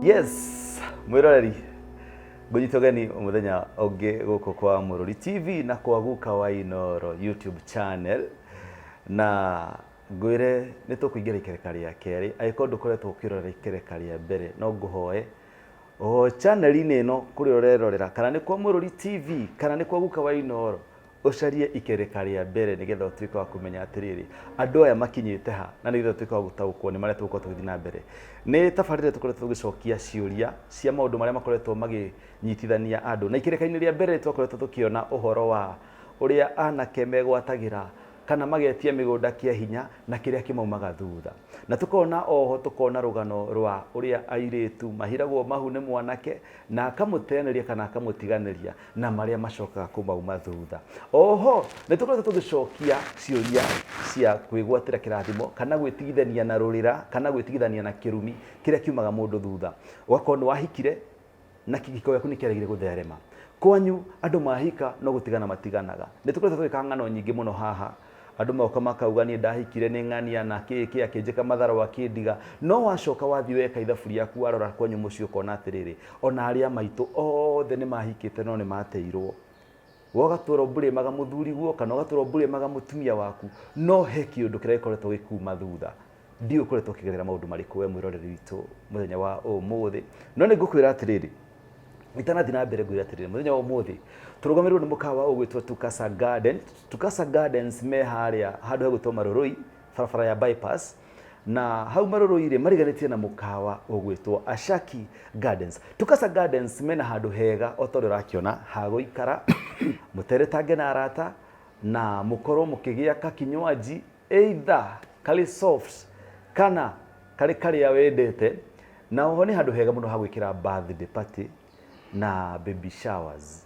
Yes, mwiroreri ngũnyita ũgeni mũthenya ũngĩ gũkũ kwa Mũrũri TV na kwa Guka wa Inooro YouTube channel. Na ngwĩre nĩ tũkũingĩra ikereka rĩa kerĩ. Angĩkorwo ndũkoretwo ũkĩrora ikereka rĩa mbere, no ngũhoe o channel-inĩ ĩno kũrĩa ũrerorera, kana nĩ kwa Mũrũri TV kana nĩ kwa Guka wa Inooro, ũcarie ikereka rĩa mbere nĩgetha ũtuĩke wa kũmenya atĩrĩrĩ, andũ aya makinyĩte ha, na nĩgetha ũtuĩke wa gũtaũkwo nĩ marĩa tũgũkorwo tũgĩthiĩ na mbere. Nĩ tabarĩra tũkoretwo tũgĩcokia ciũria cia maũndũ marĩa makoretwo makĩnyitithania andũ. Na ikereka-inĩ rĩa mbere twakoretwo tũkĩona ũhoro wa ũrĩa anake megwatagĩra kana magetia mĩgũnda kĩa hinya na kĩrĩa kĩmaumaga thutha. Na tũkona oho tũkona rũgano rwa ũrĩa airĩtu mahiragwo mahu nĩ mwanake na akamũteanĩria kana akamũtiganĩria na marĩa macokaga kũmauma thutha. Oho nĩ tũkoretwo tũgĩcokia ciũria cia kwĩgwatĩra kĩrathimo kana gwĩtigithania na rũrĩra kana gwĩtigithania na kĩrumi kĩrĩa kiumaga mũndũ thutha. Ũgakorwo nĩ wahikire na kĩhiko gĩaku nĩ kĩaregire gũtherema. Kwanyu andũ mahika no gũtigana matiganaga. Nĩ tũkoretwo tũgĩka ng'ano nyingĩ mũno haha. Andũ moka makauga niĩ ndahikire nĩ ng'ania na kĩ kĩ akĩnjĩka matharũ akĩndiga. No wacoka wathiĩ weka ithabu rĩaku warora kwanyu mũciĩ ũkona atĩrĩrĩ, ona arĩa maitũ othe nĩ mahikĩte no nĩ mateirwo. We ũgatũra ũmburĩmaga mũthuriguo kana ũgatũra ũmburĩmaga mũtumia waku, no he kĩũndũ kĩrĩa gĩkoretwo gĩkuma thutha. Ndiũĩ ũkoretwo ũkĩgerera maũndũ marĩkũ we mwĩroreri witũ mũthenya wa ũmũthĩ, no nĩ ngũkwĩra atĩrĩrĩ, itanathiĩ na mbere ngwĩre atĩrĩrĩ, mũthenya wa ũmũthĩ tũrũgamĩrĩirwo nĩ mũkawa ũgwĩtwo Tukasa Garden. Tukasa Gardens me harĩa handũ hegwĩtwo Marũrũi, barabara ya bypass, na hau Marũrũi rĩ mariganĩtie na mũkawa ũgwĩtwo Ashaki Gardens. Tukasa Gardens mena handũ hega o ta ũrĩa ũrakĩona ha gũikara, mũteretange na arata na mũkorwo mũkĩgĩa kakinywaji either karĩ soft kana karĩ karĩa wendete. Na oho nĩ handũ hega mũno ha gwĩkĩra birthday party na baby showers.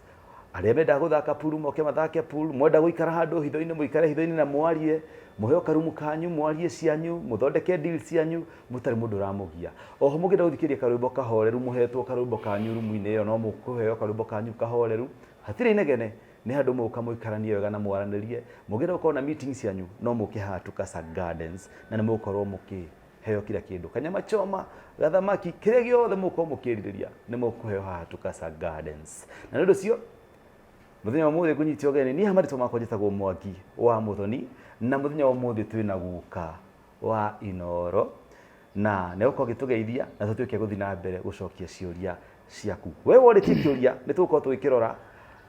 Arĩa mendaga gũthaka pool moke mathake pool, mwenda gũikara handũ hitho-inĩ mũikare hitho-inĩ na mwarie, mũheo karumu kanyu mwarie cianyu, mũthondeke deal cianyu mũtarĩ mũndũ ũramũgia. Oho mũngĩenda gũthikĩrĩria karwĩmbo kahoreru mũhetwo karwĩmbo kanyu rumu-inĩ ĩyo no mũkũheo karwĩmbo kanyu kahoreru, hatirĩ inegene. Nĩ handũ mũgũka mũikaranie wega na mwaranĩrie. Mũngĩenda gũkorwo na meeting cianyu no mũke haha Tukasa Gardens na nĩ mũgũkorwo mũkĩheo kila kĩndũ. Kanyama choma, gathamaki, kĩrĩa gĩothe mũgũkorwo mũkĩrirĩria nĩ mũkũheo haha Tukasa Gardens. Na nĩ ũndũ ũcio mũthenya wa ũmũthĩ ngũnyite ũgeni, niĩ haha marĩtwa makwa njĩtagwo Mwangi wa Mũthoni, na mũthenya wa ũmũthĩ twĩna guka wa Inooro na nĩ egũkorwo agĩtũgeithia na tũtuĩke gũthiĩ na mbere gũcokia ciũria ciaku. We worĩtie kĩũria nĩ tũgũkorwo tũgĩkĩrora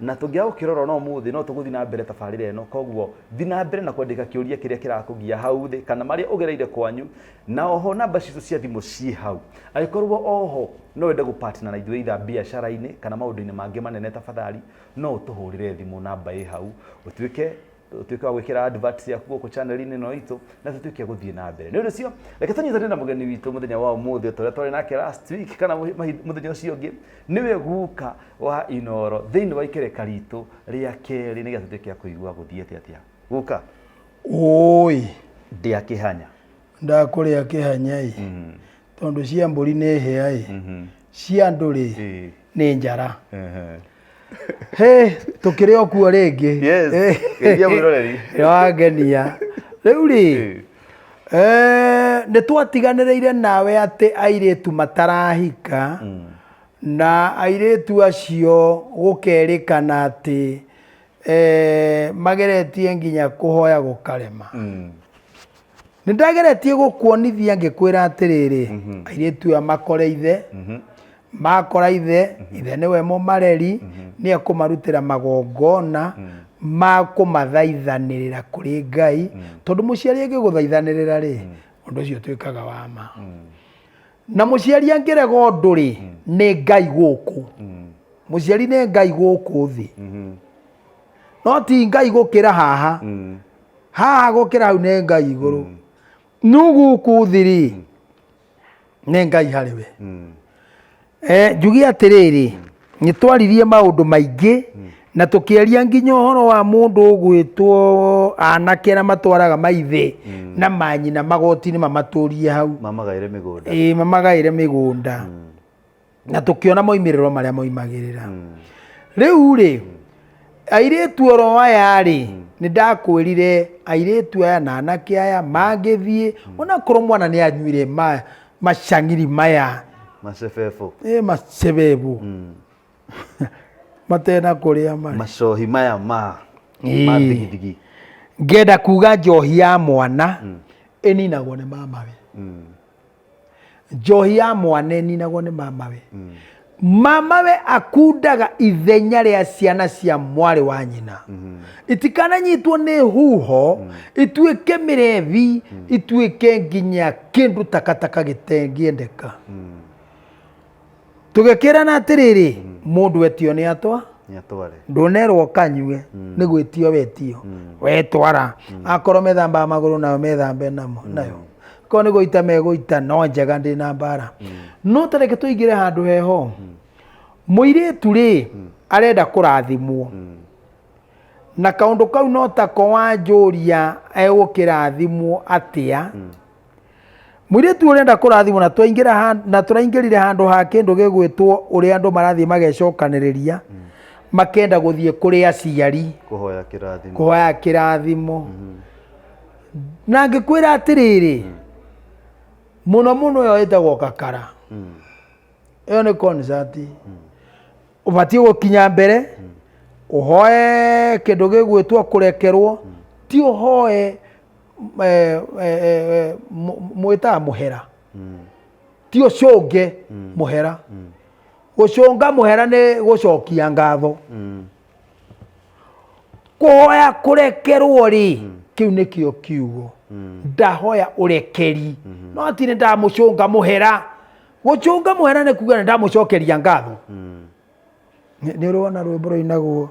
na tũngĩaga gũkĩrora no ũmũthĩ no tũgũthiĩ na mbere tabarĩra ĩno, koguo thiĩ na mbere na kwandĩka kĩũria kĩrĩa kĩrakũgia hau thĩ kana marĩa ũgereire kwanyu, na oho namba citũ cia thimũ ciĩ hau. Angĩkorwo oho no wende gũ partner na ithuĩ either biacara-inĩ kana maũndũ-inĩ mangĩ manene tafadhali no ũtũhũrĩre thimũ namba ĩ hau ũtuĩke ũtuĩke wa gwĩkĩra advert ciaku gũkũ channel-inĩ ĩno itũ na tũtuĩke a gũthiĩ na mbere. Nĩ ũndũ ũcio reke tũnyitane na mũgeni witũ mũthenya wa ũmũthĩ ta ũrĩa twarĩ nake last week kana mũthenya ũcio ũngĩ, nĩwe guka wa Inooro thĩinĩ wa ikereka ritũ rĩa kerĩ nĩgetha tũtuĩke a kũigua gũthiĩte atĩa. Guka. Ũũi. Ndĩa kĩhanya. Ndakũrĩa kĩhanya ĩ. Tondũ cia mbũri nĩ hĩa ĩ. Cia andũ rĩ nĩ njara. Hĩ, tũkĩrĩ o kuo rĩngĩ. Yes, geithia mwĩroreri. Nĩ wangenia. Rĩu rĩ, eh, nĩ twatiganĩrĩire nawe atĩ airĩtu matarahika na airĩtu acio gũkerĩkana atĩ eh, mageretie nginya kũhoya gũkarema. Nĩ ndageretie gũkuonithia ngĩkwĩra atĩrĩrĩ, airĩtu aya makore ithe, makora ithe, ithe nĩwe mũmareri, nĩ ekũmarutĩra magongona ma kũmathaithanĩrĩra kũrĩ Ngai, tondũ mũciari angĩgũthaithanĩrĩra rĩ, ũndũ ũcio ũtuĩkaga wa ma. Na mũciari angĩrega ũndũ rĩ, nĩ Ngai gũkũ. Mũciari nĩ Ngai gũkũ thĩ. No ti Ngai gũkĩra haha. Haha gũkĩra hau nĩ Ngai igũrũ. No gũkũ thĩ rĩ, nĩ Ngai harĩ we. Eh, njuge atĩrĩrĩ, nĩ twaririe maũndũ maingĩ na tũkĩaria nginya ũhoro wa mũndũ ũgwĩtwo anake arĩa matwaraga maithe na manyina magoti-inĩ mamatũrie hau. Mamagaĩre mĩgũnda. Ĩĩ, mamagaĩre mĩgũnda. Na tũkĩona moimĩrĩro marĩa moimagĩrĩra. Rĩu rĩ, airĩtu oro aya rĩ, nĩ ndakwĩrire airĩtu aya na anake aya mangĩthiĩ, onakorwo mwana nĩ anyuire macang'iri maya Macebebo. Ĩ macebebo matena kũrĩa marĩ. Macohi maya ma Ĩĩ. ma thigithigi. Ngenda kuga njohi ya mwana ĩninagwo nĩ mamawe. Njohi ya mwana ĩninagwo nĩ mamawe. Mamawe akundaga ithenya rĩa ciana cia mwarĩ wa nyina. Itikananyitwo nĩ huho, ituĩke mĩrebi, ituĩke nginya kĩndũ takataka gĩtengĩendeka. Tũgĩkĩrana atĩrĩrĩ, mũndũ etio nĩ atwa Nĩ atware. Ndũnerwo kanyue, nĩ gwĩtio wetio, wetwara. Akorwo methambaga magũrũ nayo methambe namo nayo, korwo nĩ gũita megũita, no njega ndĩna mbara. No ta reke tũingĩre handũ heho. Mũirĩtu rĩ, arenda kũrathimwo na kaũndũ kau, no tako wanjũria egũkĩrathimwo atĩa? Mũirĩtu ũrenda kũrathimwo, na twaingĩra na tũraingĩrire handũ ha kĩndũ gĩgwĩtwo ũrĩa andũ marathiĩ magecokanĩrĩria, makenda gũthiĩ kũrĩ aciari kũhoya kĩrathimo. Kũhoya kĩrathimo. Na ngĩkwĩra atĩrĩrĩ, mũno mũno ĩyo ĩtagwo kakara, ĩyo nĩ concert. Ũbatiĩ gũkinya mbere ũhoe kĩndũ gĩgwĩtwo kũrekerwo, ti ũhoe mwĩtaga mũhera, ti ũcũnge mũhera. Gũcũnga mũhera nĩ gũcokia ngatho. Kũhoya kũrekerwo rĩ, kĩu nĩkĩo kiugo ndahoya ũrekeri, no ti nĩ ndamũcũnga mũhera. Gũcũnga mũhera nĩ kuga nĩ ndamũcokeria ngatho. Nĩ ũrona rwĩmbo rũinagwo,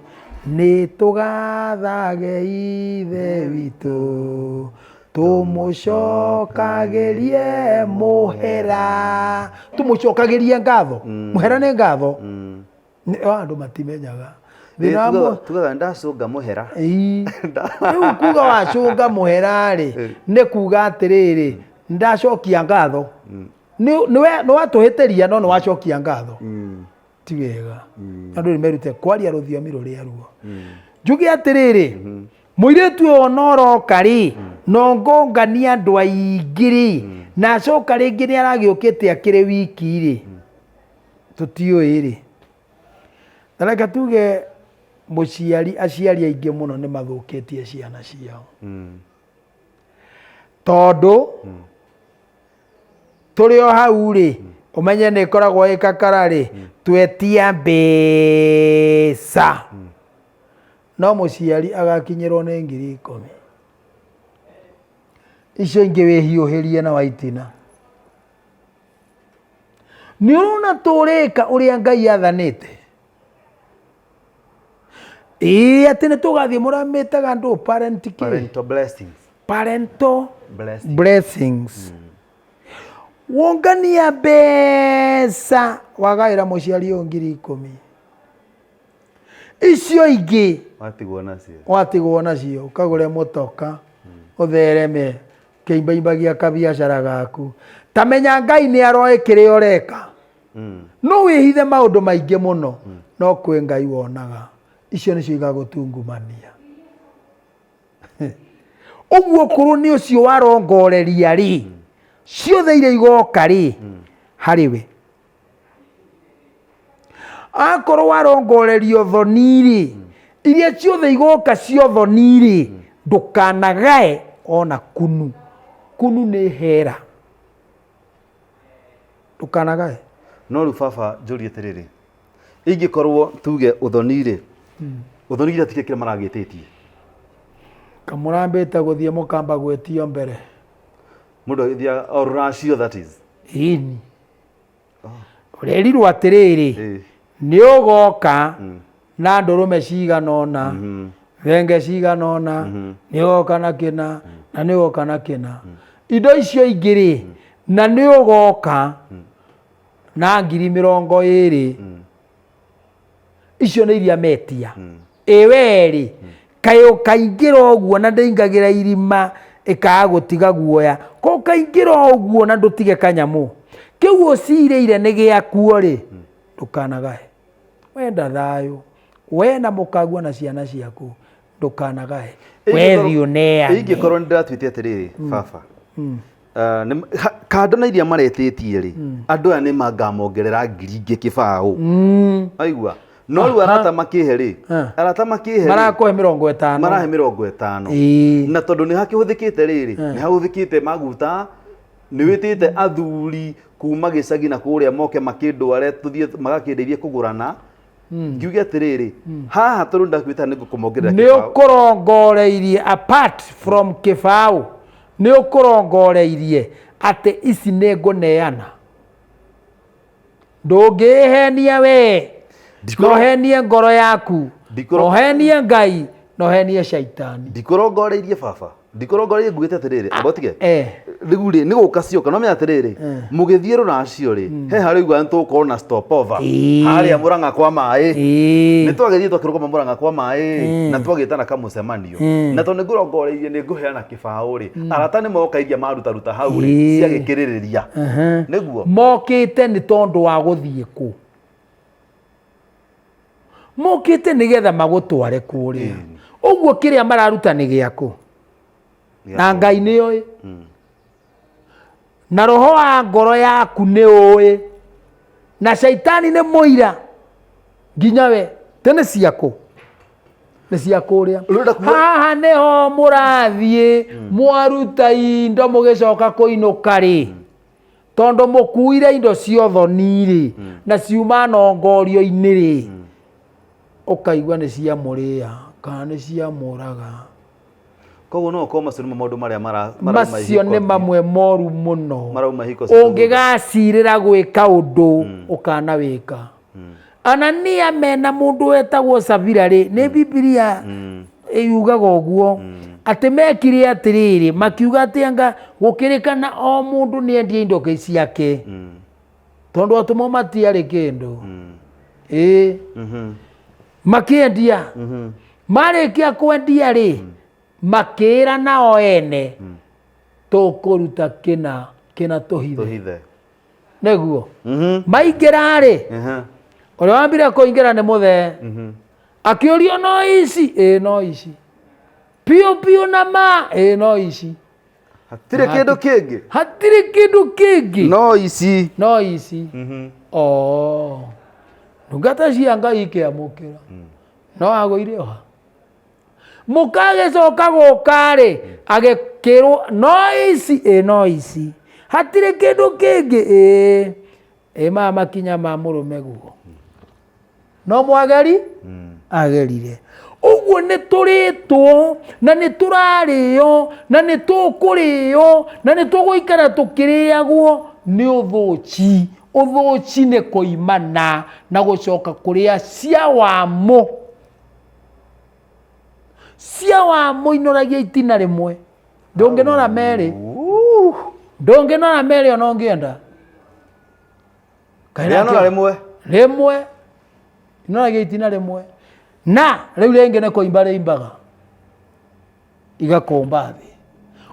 nĩ tũgathage Ithe witũ, tũmũcokagĩrie mũhera, tũmũcokagĩrie ngatho. Mũhera nĩ ngatho. Andũ matimenyaga thĩna wa Tugaga ndacũnga mũhera. Ĩĩ. Rĩu kuga wacũnga mũhera rĩ, nĩ kuga atĩrĩrĩ, ndacokia ngatho. Nĩ watũhĩtĩria, no nĩ wacokia ngatho. Ti wega andũ nĩ merute kwaria rũthiomi rũrĩa ruo. Njuge atĩrĩrĩ, mũirĩtu ũyũ ona ũroka rĩ, no ngũngania andũ aingĩ rĩ, na acoka rĩngĩ nĩ aragĩũkĩte akĩrĩ wiki rĩ, tũtiũĩ rĩ. Na reke tuge mũciari, aciari aingĩ mũno nĩ mathũkĩtie ciana ciao, tondũ tũrĩ o hau rĩ, ũmenye nĩ ĩkoragwo ĩ kakara rĩ, twetia mbeca, no mũciari agakinyĩrwo nĩ 10,000, icio ingĩ wĩhiũhĩrie na waitina. Nĩ ũrona tũrĩka ũrĩa Ngai athanĩte? Ĩĩ, atĩ nĩ tũgathiĩ mũramĩtaga ndũ parent kĩ? Parental blessings. Parental blessings. Blessings. Wongania mbeca, wagaĩra mũciari ũyũ 10,000, icio ingĩ watigwo nacio. Watigwo nacio ũkagũre mũtoka, ũthereme kĩimbaimbagia kabiacara gaku. Ta menya Ngai nĩ aroĩ kĩrĩa ũreka. No wĩhithe maũndũ maingĩ mũno, no kwĩ Ngai wonaga. Icio nĩcio igagũtungumania. Ũguo korwo nĩ ũcio warongoreria rĩ, ciothe iria igoka rĩ harĩ we. Akorwo warongorerio thoni rĩ, iria ciothe igoka cia thoni rĩ, ndũkanagae ona kunu. Kunu nĩ hera, ndũkanagae. No rĩu baba, njũrie atĩrĩrĩ, ingĩkorwo tuge ũthoni rĩ, ũthoni githĩ tikĩo kĩrĩa maragĩtĩtie? Kamũrambĩte gũthiĩ mũkamba gwĩtio mbere. Mũndũ agĩthiaga o rũracio, that is. Ĩni, ũrerirwo atĩrĩrĩ, nĩ ũgoka na ndũrũme cigana ũna, thenge cigana ũna, nĩ ũgoka na kĩna na nĩ ũgoka na kĩna, indo icio ingĩ rĩ, na nĩ ũgoka na 20,000. Icio nĩ iria metia. Ĩ we rĩ, kaĩ ũkaingĩra ũguo na ndĩingagĩra irima ĩkaga gũtiga guoya, ko ũkaingĩra ũguo na ndũtige kanyamũ kĩu ũcirĩire nĩ gĩakuo rĩ? Ndũkanagae. Wenda thayũ we na mũkaguo na ciana ciaku, ndũkanagae. Wethiĩ ũneane. Ingĩkorwo nĩ ndĩratuĩte atĩrĩrĩ baba, Kando na iria maretĩtie rĩ, andũ aya nĩ mangamongerera ngiri ingĩ kĩbaũ. Aigua, no rĩu arata makĩhe rĩ, arata makĩhe rĩ, Marakũhe 50. Marahe 50. Na tondũ nĩ hakĩhũthĩkĩte rĩrĩ, nĩ hahũthĩkĩte maguta, nĩ wĩtĩte athuri kuma gĩcagi na kũrĩa moke makĩndware tũthiĩ magakĩndeithie kũgũrana. Ngiuge atĩrĩrĩ, haha tondũ ndakwĩta nĩ ngũkũmongerera Nĩ kĩbaũ. Ũkũrongoreirie, apart from kĩbaũ, nĩ ũkũrongoreirie atĩ ici nĩ ngũneana. Ndũngĩhenia we, nohenie ngoro yaku, nohenie Ngai, nohenie Shaitani. Ndikũrongoreirie baba, ndikũrongoreirie, ngugĩte atĩrĩrĩ, amba ũtige. Rĩu rĩ, nĩ gũka cioka, no menya atĩrĩrĩ, mũgĩthiĩ rũracio rĩ, he harĩa uga nĩ tũgũkorwo na stopover harĩa Mũrang'a kwa maĩ. Nĩ twagĩthiĩ twakĩrũgama Mũrang'a kwa maĩ na twagĩtana kamũcemanio, na tondũ nĩ ngũrongoreirie nĩ ngũheana kĩbaũ rĩ, arata nĩ moka iria marutaruta hau rĩ, ciagĩkĩrĩrĩria nĩguo. Mokĩte nĩ tondũ wa gũthiĩ kũ? Mokĩte nĩgetha magũtware kũrĩa ũguo. Kĩrĩa mararuta nĩ gĩakũ na Ngai nĩ oĩ, na roho wa ngoro yaku nĩ ũĩ, na Shaitani nĩ mũira nginya we te nĩ ciakũ, nĩ cia kũrĩa. Ũrenda kuga- Haha nĩho mũrathiĩ mwaruta indo mũgĩcoka kũinũka rĩ, tondũ mũkuire indo ciothoni rĩ, na ciuma nongorio-inĩ rĩ, ũkaigua nĩ cia mũrĩa kana nĩ cia mũraga. Koguo no ũkorwo macio nĩmo maũndũ marĩa marauma Macio nĩ mamwe moru mũno. Marauma ihiko citũ thutha. Ũngĩgacirĩra gwĩka ũndũ ũkana wĩka. Anania mena mũndũ wetagwo Sabira rĩ, nĩ Bibilia yugaga ũguo atĩ mekire atĩrĩrĩ, makiuga atĩ anga gũkĩrĩkana o mũndũ nĩ endie indo ciake, tondũ atũmwo matiarĩ kĩndũ. Ĩĩ, makĩendia. Marĩkia kwendia rĩ, makĩĩra nao ene, tũkũruta kĩna kĩna tũhithe. Tũhithe. Nĩguo maingĩra rĩ, ũrĩa wambire kũingĩra nĩ mũthee, akĩũrio, "No ici?" "Ĩĩ, no ici piũ piũ." "Na ma?" "Ĩĩ, no ici." Hatirĩ kĩndũ kĩngĩ. Hatirĩ kĩndũ kĩngĩ. No ici. No ici. O ndungata cia Ngai ikĩamũkĩra, no agũire oha. Mũkagĩcoka gũka rĩ, agĩkĩrwo, "No ici?" "Ĩ, no ici, hatirĩ kĩndũ kĩngĩ." "Ĩ, ĩ." Maya makinya ma mũrũme guo no mwageri agerire ũguo. Nĩ tũrĩtwo na nĩ tũrarĩo na nĩ tũkũrĩo na nĩ tũgũikara tũkĩrĩagwo nĩ ũthũci. Ũthũci nĩ kũimana na gũcoka kũrĩa cia wamũ. Cia wamũ inoragia itina rĩmwe, ndũngĩnora merĩ, ndũngĩnora merĩ ona ũngĩenda. Kaĩ Rĩanora rĩmwe. Rĩmwe inoragia itina rĩmwe, na rĩu rĩngĩ nĩ kũimba rĩimbaga igakũmba thĩ.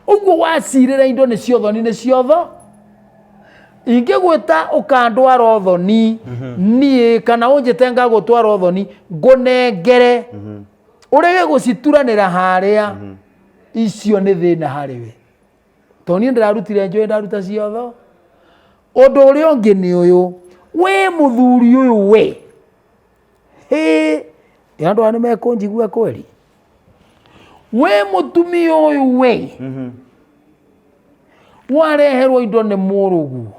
Ũguo wacirĩra indo nĩ ciothoni, nĩ ciotho ingĩgwĩta ũkandwara ũthoni niĩ, kana ũnjĩte ngagũtwara ũthoni, ngũnengere ũrege gũcituranĩra harĩa, icio nĩ thĩna harĩ we, tondũ niĩ ndĩrarutire njũĩ ndaruta ciotho. Ũndũ ũrĩa ũngĩ nĩ ũyũ, wĩ mũthuri ũyũ, we hĩ, andũ aya nĩ mekũnjigua kweri. Wĩ mũtumia ũyũ, we wareherwo indo nĩ mũrũguo,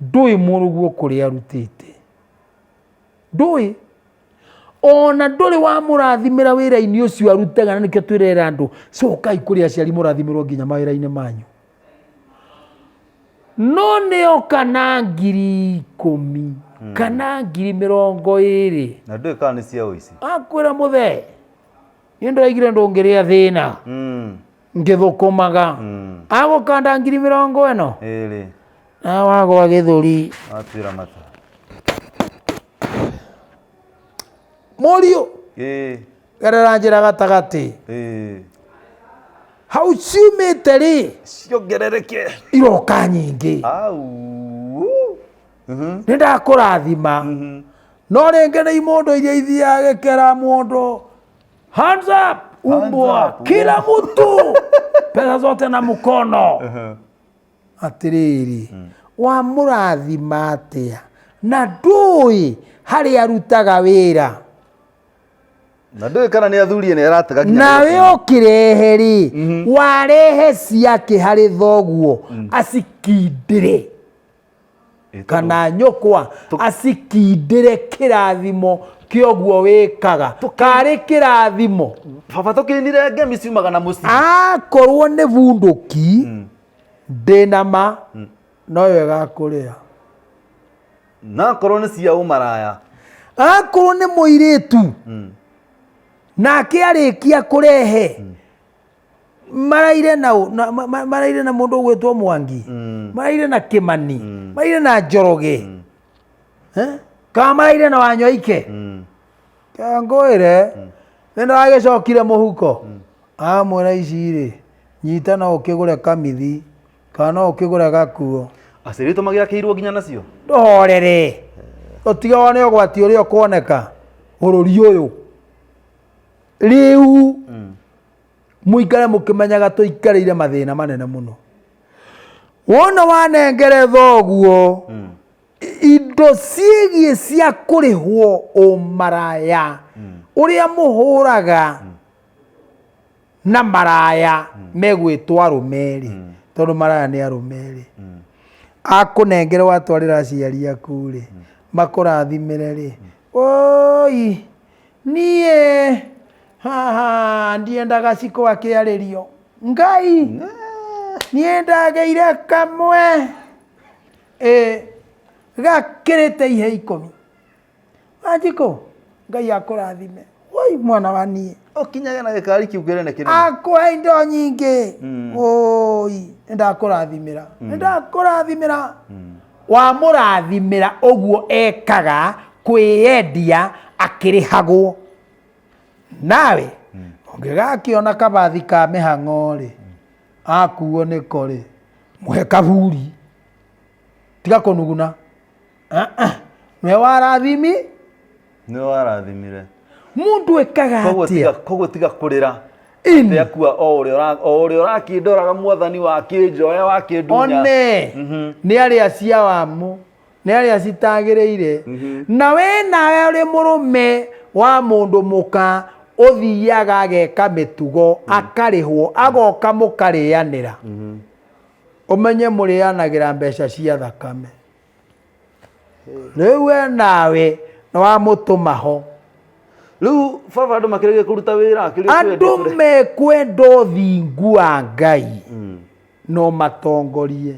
ndũĩ mũrũguo kũrĩa arutĩte, ndũĩ ona ndũrĩ wamũrathimĩra wĩra-inĩ ũcio arutaga. Na nĩkĩo twĩrera andũ, cokai kũrĩ aciari mũrathimĩrwo nginya mawĩra-inĩ manyu. No nĩoka na 10,000 kana 20,000. Na ndũĩ kana nĩ cia ũici. Akwĩra, "Mũthee, niĩ ndĩraigire ndũngĩrĩa thĩna ngĩthũkũmaga, agũkanda 50,000 2." Na wagwa gĩthũri. Watuĩra mata. Mũriũ, gerera njĩra gatagatĩ. Hau ciumĩte rĩ, Ciongerereke. Iroka nyingĩ. Au. Nĩ ndakũrathima, no rĩngĩ nĩ imondo iria ithiaga gĩkera mũndũ, "Hands up, umbwa!" Up, Kila mtu pesa zote na mkono. Atĩrĩrĩ, wamũrathima atĩa na ndũĩ harĩa arutaga wĩra? Na ndũĩ kana nĩ athuri nĩ aratega nginya Nawe mĩgũnda. Ũkĩrehe rĩ, warehe ciake harĩ thoguo acikindĩre kana nyũkwa acikindĩre kĩrathimo kĩoguo wĩkaga karĩ kĩrathimo. Baba, tũkĩinire ngemi ciumaga na mũciĩ. Akorwo nĩ bunduki, ndĩna ma noyo ĩgakũrĩa. Na akorwo nĩ cia ũmaraya. Akorwo nĩ mũirĩtu, nake arĩkia kũrehe maraire na ũ- na- ma- ma- maraire na mũndũ ũgwĩtwo Mwangi, maraire na Kĩmani, maraire na Njoroge. Eh? Kana maraire na Wanyoike. Ngwĩre nĩ ndagĩcokire mũhuko, amwĩra ici rĩ, nyita, no ũkĩgũre kamithi kana no ũkĩgũre gakuo. Aciarĩtwo magĩakĩirwo nginya nacio. Ndũhorere, ũtige wone ũgwati ũrĩa ũkuoneka bũrũri ũyũ rĩu. Mũikare mũkĩmenyaga tũikarĩire mathĩna manene mũno. Wona wanengere thoguo indo ciĩgiĩ cia kũrĩhwo ũmaraya ũrĩa mũhũraga na maraya megwĩtwo arũme-rĩ, tondũ maraya nĩ arũme-rĩ, akũnengere watwarĩra aciari aku-rĩ, makũrathimĩre-rĩ, oi niĩ haha ndiendaga Cikũ akĩarĩrio Ngai, niĩ ndagĩire kamwe ĩ gakĩrĩte ihe 10. Wanjikũ, Ngai akũrathime. Woi mwana wa niĩ. Ũkinyage na gĩkari kĩu kĩnene kĩnene. Akũhe indo nyingĩ. Oi, nĩndakũrathimĩra. Nĩndakũrathimĩra. Wamũrathimĩra ũguo ekaga kwĩyendia akĩrĩhagwo. Nawe ũngĩgakĩona kabathi ka mĩhang'o rĩ, akuo nĩko rĩ, mũhe kaburi. Tiga kũnuguna. Ah, ah. Nĩwe warathimi. Nĩwe warathimire. Mũndũ ekaga Koguo atĩa? Tiga, koguo tiga kũrĩra. Ini. Atĩ akua o ũrĩa ũrakĩndoraga, mwathani wakĩnjoya wakĩndunya. One nĩ arĩa cia wamu, nĩ arĩa citagĩrĩire. Na we nawe ũrĩ mũrũme wa mũndũ mũka ũthiaga ageka mĩtugo akarĩhwo, agoka mũkarĩanĩra, ũmenye mũrĩanagĩra mbeca cia thakame. Rĩu we nawe nĩ wamũtũma ho. Rĩu baba, andũ makĩrĩgie kũruta wĩra akĩrĩ Andũ mekwenda ũthingu wa Ngai no matongorie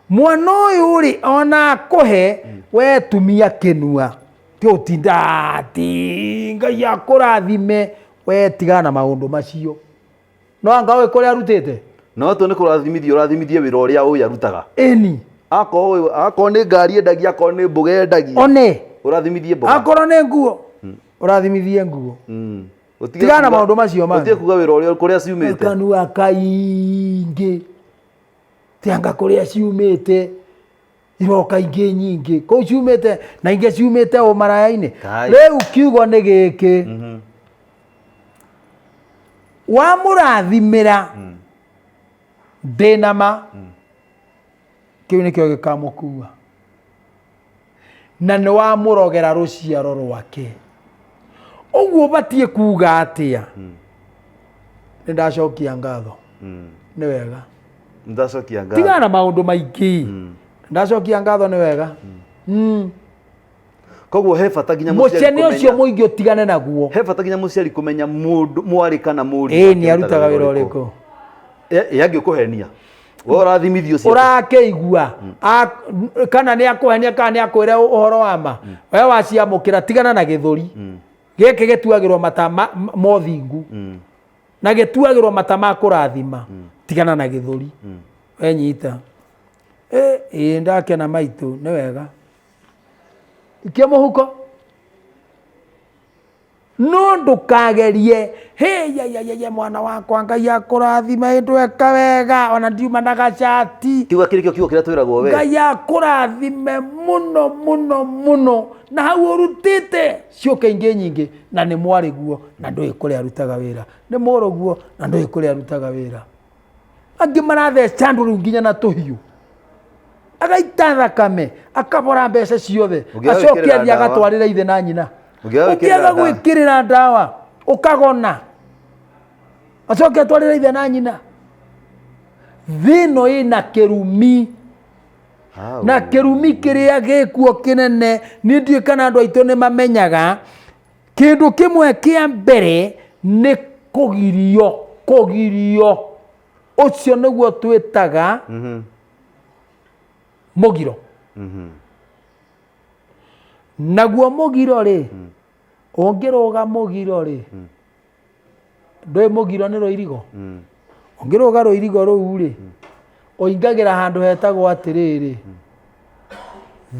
mwana ũyũ rĩ, ona akũhe we tumia kĩnua ti ũtinda atĩ Ngai akũrathime. We tigana na maũndũ macio, no anga ũĩ kũrĩa arutĩte. No tu nĩ kũrathimithia ũrathimithie wĩra ũrĩa ũyũ arutaga. Ĩni. Akorwo nĩ ngari endagia, akorwo nĩ mboga endagia, one ũrathimithie mboga. Akorwo nĩ nguo, ũrathimithie nguo. Ũtige Tigana na maũndũ macio mangĩ. Ũtige kuga wĩra ũrĩa kũrĩa ciumĩte. Kanua kaingĩ tianga kũrĩa ciumĩte, iroka ingĩ nyingĩ kũu ciumĩte na ingĩ ciumĩte ũmaraya-inĩ. Kai. Rĩu kiugo nĩ gĩkĩ, wamũrathimĩra, ndĩna ma kĩu nĩkĩo gĩkamũkua na nĩ wamũrogera rũciaro rwake. Ũguo ũbatiĩ kuga atĩa? Nĩ ndacokia ngatho, nĩ wega. Ndacokia ngatho. Tigana na maũndũ maingĩ, ndacokia ngatho, nĩ wega. Koguo he bata nginya mũciari Mũcene ũcio kũmenya mũingĩ ũtigane naguo. He bata nginya mũciari kũmenya mũndũ mwarĩ kana mũriũ Ĩĩ wake nĩ arutaga wĩra ũrĩkũ. Ĩ angĩkũhenia we ũrathimithio ũcio. Ũrakĩigua kana nĩ akũhenia kana nĩ akwĩre ũhoro wa ma, we waciamũkĩra, tigana na gĩthũri gĩkĩ gĩtuagĩrwo mata mothingu na gĩtuagĩrwo mata ma kũrathima. Tigana na gĩthũri, wenyita ĩ ĩ ndakena maitũ, nĩ wega, ikia mũhuko, no ndũkagerie hĩyayayaya mwana wakwa, Ngai akũrathima, ĩ ndweka wega, ona ndiuma na gacati. Kiuga kĩrĩ kĩo kiugo kĩrĩa twĩragwo we. Ngai akũrathime mũno mũno mũno, na hau ũrutĩte ciũke ingĩ nyingĩ, na nĩ mwarĩ guo na ndũĩ kũrĩa arutaga wĩra, nĩ mũrũguo na ndũĩ kũrĩa arutaga wĩra. Angĩ maratheca andũ rĩu nginya na tũhiũ. Agaita thakame, akabora mbeca ciothe, Ũngĩaga acoke gwĩkĩrĩra athiĩ ndawa. agatwarĩra ithe na nyina. Ũngĩaga gwĩkĩrĩra Ũngĩaga ndawa. gwĩkĩrĩra ndawa ũkagona, acoke atwarĩra ithe na nyina. Thĩ ĩno ĩna kĩrumi. Hau. Na kĩrumi kĩrĩa gĩkuo kĩnene, niĩ ndiũĩ kana andũ aitũ nĩ mamenyaga kĩndũ kĩmwe kĩa mbere nĩ kũgirio. Kũgirio ũcio nĩguo twĩtaga mũgiro. Naguo mũgiro rĩ, ũngĩrũga mũgiro rĩ, ndũĩ mũgiro nĩ rũirigo? Ũngĩrũga rũirigo rũu rĩ, ũingagĩra handũ hetagwo atĩrĩrĩ,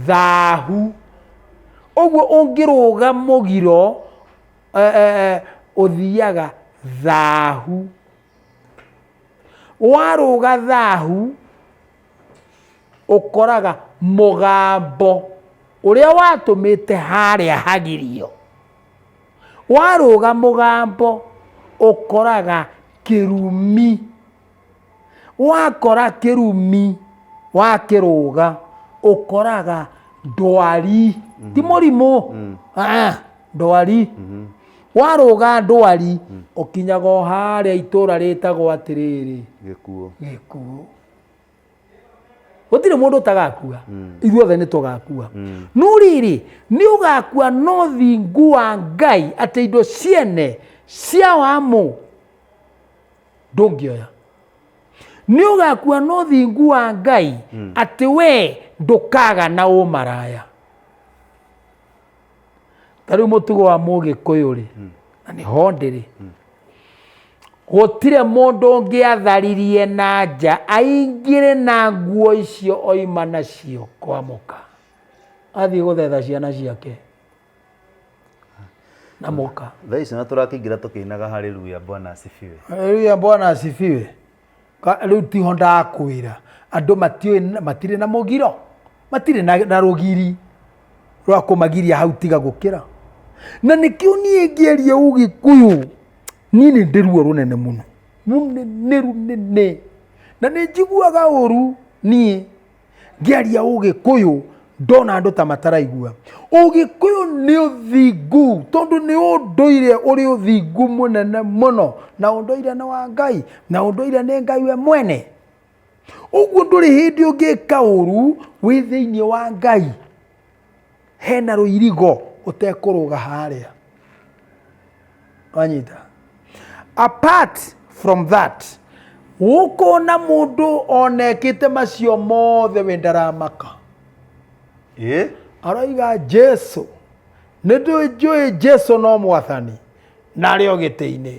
thahu. Ũguo ũngĩrũga mũgiro, ũthiaga thahu. Warũga thahu, ũkoraga mũgambo ũrĩa watũmĩte harĩa hagirio. Warũga mũgambo, ũkoraga kĩrumi. Wakora kĩrumi, wakĩrũga, ũkoraga ndwari. Ti mũrimũ. Ndwari. Warũga ndwari, ũkinyaga o harĩa itũra rĩtagwo atĩrĩrĩ. Gĩkuũ. Gĩkuũ. Gũtirĩ mũndũ ũtagakua. Ithuothe nĩ tũgakua. No rĩrĩ, nĩ ũgakua no thingu wa Ngai atĩ indo ciene cia wamũ ndũngĩoya. Nĩ ũgakua no thingu wa Ngai atĩ we ndũkaga na ũmaraya. Ta rĩu mũtugo wa Mũgĩkũyũ rĩ, na nĩ ho ndĩrĩ, gũtirĩ mũndũ ũngĩatharirie na nja aingĩre na nguo icio oima nacio kwa mũka, athiĩ gũthetha ciana ciake na mũka. Thaa ici na tũrakĩingĩra tũkĩinaga haleluya Bwana asifiwe. Haleluya Bwana asifiwe. Rĩu tiho ndakwĩra andũ matiũĩ, matirĩ na mũgiro, matirĩ na rũgiri rwa kũmagiria hau tiga gũkĩra. Na nĩkĩo niĩ ngĩaria Ũgĩkũyũ, niĩ nĩ ndĩ ruo rũnene mũno, rũnene rũnene, na nĩ njiguaga ũru niĩ ngĩaria Ũgĩkũyũ ndona andũ ta mataraigua. Ũgĩkũyũ nĩ ũthingu, tondũ nĩ ũndũire ũrĩ ũthingu mũnene mũno, na ũndũire nĩ wa Ngai, na ũndũire nĩ Ngai we mwene. Ũguo ndũrĩ hĩndĩ ũngĩka ũru wĩ thĩinĩ wa Ngai, hena rũirigo ũtekũrũga harĩa. Wanyita? Apart from that, ũkona mũndũ onekĩte macio mothe we ndaramaka. Aroiga Jesu, nĩ njũĩ Jesu no mwathani, na arĩ o gĩtĩ-inĩ,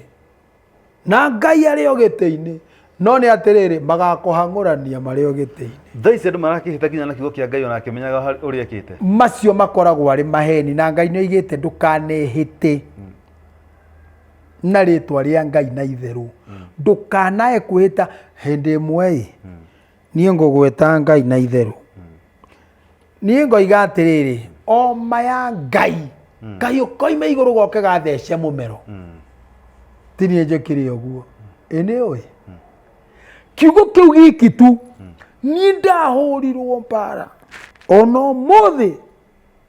na Ngai arĩ o gĩtĩ-inĩ, no nĩ atĩrĩrĩ, magakũhang'ũrania marĩ o gĩtĩ-inĩ. Thaa ici andũ marakĩhĩta nginya na kiugo kĩa Ngai ona akĩmenyaga ũrĩa ekĩte. Macio makoragwo arĩ maheni, na Ngai nĩ oigĩte ndũkanehĩte na rĩtwa rĩa Ngai na itherũ. Ndũkanae kwĩhĩta. Hĩndĩ ĩmwe ĩ, niĩ ngũgweta Ngai na itherũ. Niĩ ngoiga atĩrĩrĩ, o ma ya Ngai, Ngai ũkoima igũrũ goke gathece mũmero. Ti niĩ njĩkire ũguo. Ĩ nĩ ũĩ? Kiugo kĩu giki tu, niĩ ndahũrirwo mbara. Ona ũmũthĩ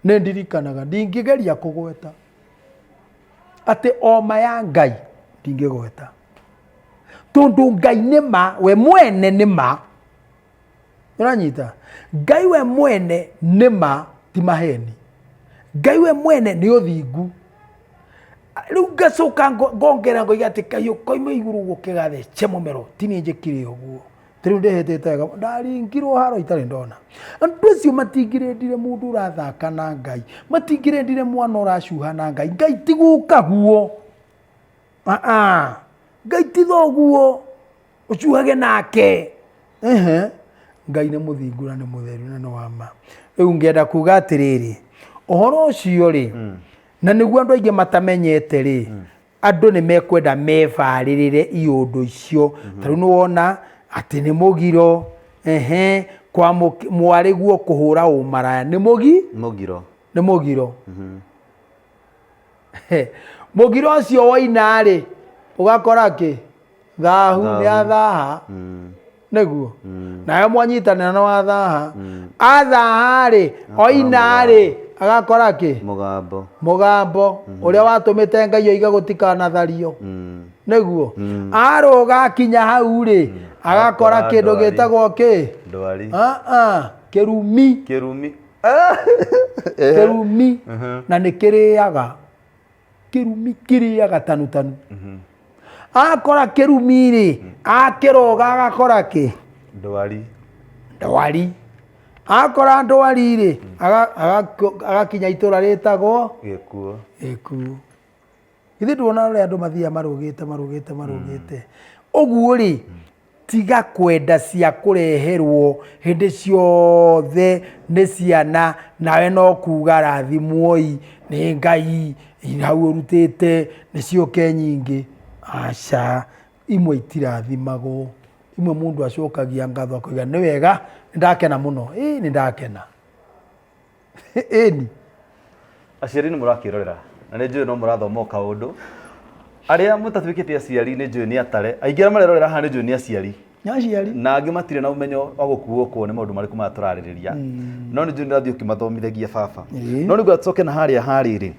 nĩ ndirikanaga, ndingĩgeria kũgweta atĩ o ma ya Ngai ndingĩgweta, tondũ Ngai nĩ ma, we mwene nĩ ma. Ũranyita? Ngai we mwene nĩ ma, ti maheni. Ngai we mwene nĩ ũthingu. Rĩu ngacoka ngongerera ngoiga atĩ Ngai ũkoima igũrũ gũke gathece mũmero, ti niĩ njĩkire ũguo. Ta rĩu ndĩhĩtĩte wega, ndaringirwo haro itarĩ ndona. Andũ acio matingĩrendire mũndũ ũrathaka na Ngai, matingĩrendire mwana ũracuha na Ngai. Ngai ti guka guo. Aa, Ngai ti thoguo ũcuhage nake. Ehe, Ngai nĩ mũthingu na nĩ mũtheru na nĩ wa ma. Rĩu ngenda kuga atĩrĩrĩ, ũhoro ũcio rĩ, na nĩguo andũ aingĩ matamenyete rĩ, andũ nĩ mekwenda mebarĩrĩre iũndũ icio. Ta rĩu nĩ wona atĩ nĩ mũgiro, ehe, kwa mwarĩ guo kũhũra ũmaraya nĩ mũgi? Mũgiro. Nĩ mũgiro. Mũgiro ũcio woina rĩ, ũgakora kĩ? Thahu, nĩ athaha. Nĩguo nawe mwanyitanĩra na wathaha, athaha rĩ, oina rĩ, agakora kĩ? Mũgambo. Mũgambo ũrĩa watũmĩte Ngai oige gũtikanathario. Nĩguo arũga akinya hau rĩ, agakora Agakora kĩndũ ndwari. gĩtagwo kĩ? Ndwari. Ah, ah, kĩrumi. Kĩrumi. Kĩrumi na nĩ kĩrĩaga. Kĩrumi kĩrĩaga tanu tanu. Akora kĩrumi rĩ, akĩroga agakora kĩ? Ndwari. Ndwari. Akora ndwari rĩ, agakinya itũra rĩtagwo Gĩkuũ. Gĩkuũ. Githĩ nduona ũrĩa andũ mathiaga marũgĩte marũgĩte marũgĩte ũguo rĩ? Tiga kwenda cia kũreherwo hĩndĩ ciothe nĩ ciana, nawe no kuga rathimwoi nĩ Ngai, hau ũrutĩte nĩ ciũke nyingĩ. Aca, imwe itirathimagwo, imwe mũndũ acokagia ngatho akoiga nĩ wega, nĩ ndakena mũno, ĩĩ nĩ ndakena. Ĩni. Aciari nĩ mũrakĩrorera na nĩ njũĩ no mũrathoma o kaũndũ. Arĩa mũtatuĩkĩte aciari nĩ njũĩ nĩ atare. Aingĩ arĩa marerorera haha nĩ njũĩ nĩ aciari. Nĩ aciari. Na angĩ matirĩ na ũmenyo wa gũkuo kuo nĩ maũndũ marĩkũ maya tũrarĩrĩria. No nĩ njũĩ nĩ ũrathiĩ ũkĩmathomithagia baba. No nĩguo tũcoke na harĩa harĩrĩ.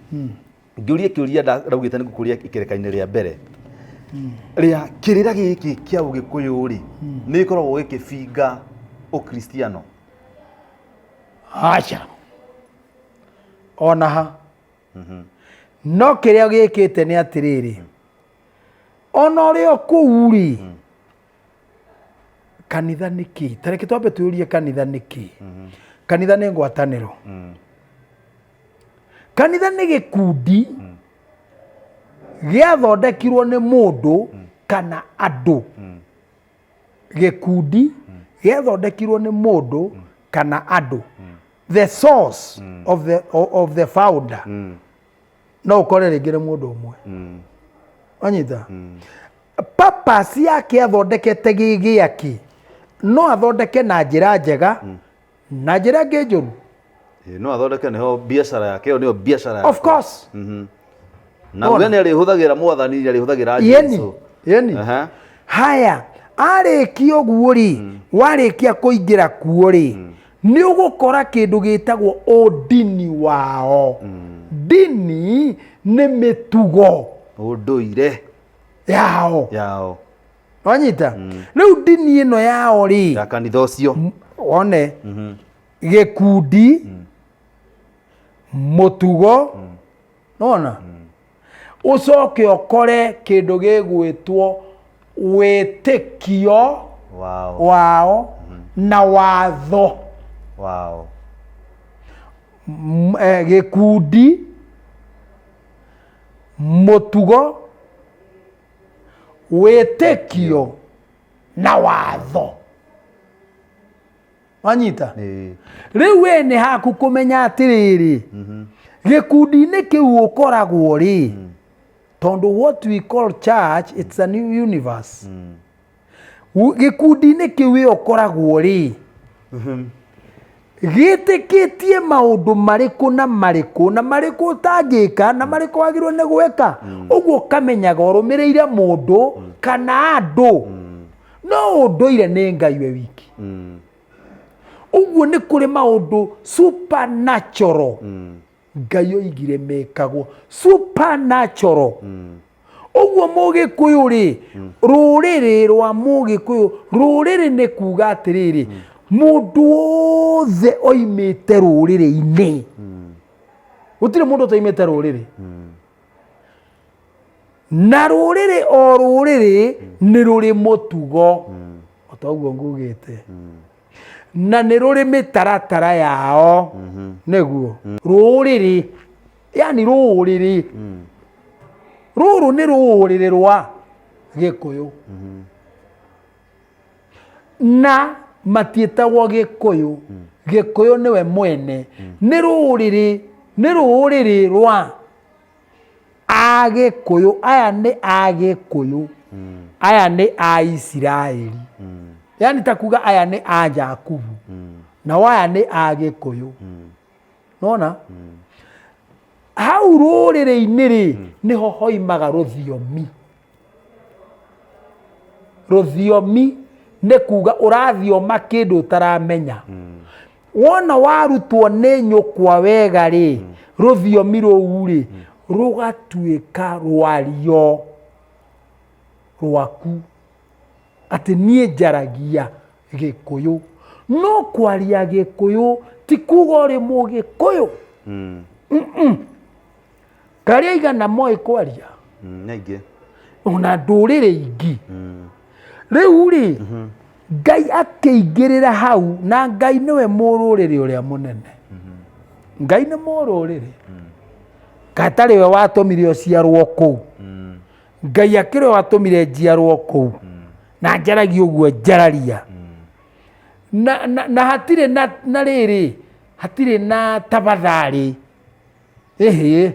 Ngĩũria kĩũria ndaugĩte nĩ ngũkũria ikereka-inĩ rĩa mbere. Rĩa kĩrĩra gĩkĩ kĩa ũgĩkũyũ rĩ, nĩ gĩkoragwo gĩkĩbinga ũkristiano? Aca, ona ha. No kĩrĩa gĩkĩte nĩ atĩrĩrĩ, ona ũrĩ o kũu rĩ, kanitha nĩ kĩ? Ta reke twambe twĩyũrie, kanitha nĩ kĩ? Kanitha nĩ ngwatanĩro. Kanitha nĩ gĩkundi gĩathondekirwo nĩ mũndũ kana andũ. Gĩkundi gĩathondekirwo nĩ mũndũ kana andũ. The source of the founder no ũkore rĩngĩ nĩ mũndũ ũmwe. Wanyita purpose yake athondekete gĩ gĩake, no athondeke na njĩra njega na njĩra ĩngĩ njũru. Ĩ, no athondeke nĩho biacara yake, ĩyo nĩyo biacara yake. Of course. Na uge nĩ arĩhũthagĩra mwathani, nĩ arĩhũthagĩra Jesu. Yeni. Haya, arĩkia ũguo rĩ, warĩkia kũingĩra kuo rĩ, nĩ ũgũkora kĩndũ gĩtagwo ũndini wao. Ndini nĩ mĩtugo ũndũire yao. Yao. Wanyita rĩu ndini ĩno yao rĩ, ya kanitha ũcio, one gĩkundi, mũtugo, nona ũcoke ũkore kĩndũ gĩgwĩtwo wĩtĩkio wao wao na watho. Gĩkundi, mũtugo, wĩtĩkio na watho. Wanyita? Ĩĩ. Rĩu we nĩ haku kũmenya atĩrĩrĩ, gĩkundi-inĩ kĩu ũkoragwo rĩ, tondũ what we call church, it's a new universe. Gĩkundi-inĩ kĩu we ũkoragwo rĩ, gĩtĩkĩtie maũndũ marĩkũ na marĩkũ na marĩkũ ũtangĩka na marĩkũ wagĩrĩirwo nĩ gwĩka? Ũguo ũkamenyaga ũrũmĩrĩire mũndũ kana andũ, no ũndũire nĩ Ngai we wiki. Ũguo nĩ kũrĩ maũndũ supernatural Ngai oigire mekagwo supernatural. Ũguo mũgĩkũyũ rĩ, rũrĩrĩ rwa mũgĩkũyũ, rũrĩrĩ nĩ kuga atĩrĩrĩ, mũndũ wothe oimĩte rũrĩrĩ-inĩ, gũtirĩ mũndũ ũtaimĩte rũrĩrĩ, na rũrĩrĩ o rũrĩrĩ nĩ rũrĩ mũtugo o ta ũguo ngugĩte, na nĩ rũrĩ mĩtaratara yao. Nĩguo rũrĩrĩ, yani rũrĩrĩ rũrũ nĩ rũrĩrĩ rwa gĩkũyũ, na matiĩtagwo gĩkũyũ. Gĩkũyũ nĩwe mwene, nĩ rũrĩrĩ, nĩ rũrĩrĩ rwa agĩkũyũ. Aya nĩ agĩkũyũ, aya nĩ a Isiraeli, yani ta kuga aya nĩ a Jakubu, nao aya nĩ agĩkũyũ. Nona hau rũrĩrĩ-inĩ rĩ, nĩho hoimaga rũthiomi. Rũthiomi Nĩ kuga ũrathioma kĩndũ ũtaramenya. Wona warutwo nĩ nyũkwa wega rĩ, rũthiomi rũu rĩ rũgatuĩka rwario rwaku, atĩ niĩ njaragia Gĩkũyũ. No kwaria Gĩkũyũ ti kuga ũrĩ Mũgĩkũyũ. Karĩa igana moĩ kwaria. Nĩ aingĩ. Ona ndũrĩrĩ ingĩ. Rĩu rĩ, Ngai akĩingĩrĩra hau, na Ngai nĩwe mũrũrĩrĩ ũrĩa mũnene. Ngai nĩ mũrũrĩrĩ. Gatarĩ we watũmire ũciarwo kũu. Ngai akĩrĩ we watũmire njiarwo kũu. Na njaragia ũguo njararia. Na hatirĩ na rĩrĩ, hatirĩ na tabatharĩ. Ĩhĩ.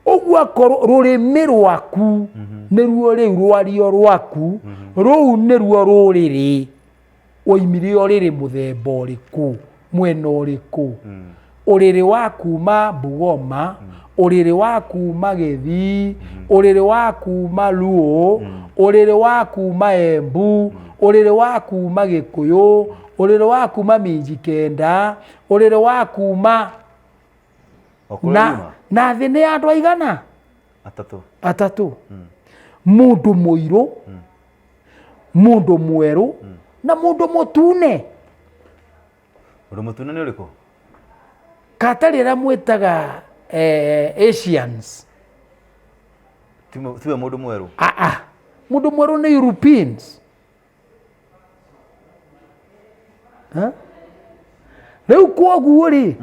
Ũguo akorwo rũrĩmĩ rwaku nĩruo rĩu rwario rwaku, rũu nĩruo rũrĩrĩ. Woimire ũrĩrĩ mũthemba ũrĩkũ, mwena ũrĩkũ? Ũrĩrĩ wa kuma Bugoma, ũrĩrĩ wa kuma Gĩthii, ũrĩrĩ wa kuma Luo, ũrĩrĩ wa kuma Embu, ũrĩrĩ wa kuma Gĩkũyũ, ũrĩrĩ wa kuma Mijikenda, ũrĩrĩ wa kuma O kũrĩa na yuma? Na thĩ nĩ andũ aigana? Atatũ. Atatũ. Mũndũ mũirũ, mũndũ mwerũ na mũndũ mũtune. Mũndũ mũtune nĩ ũrĩkũ? Katarĩ arĩa mwĩtaga Asians. Tiwe mũndũ mwerũ? Ah, ah. Mũndũ mwerũ nĩ Europeans. Ha? Rĩu kwoguo rĩ,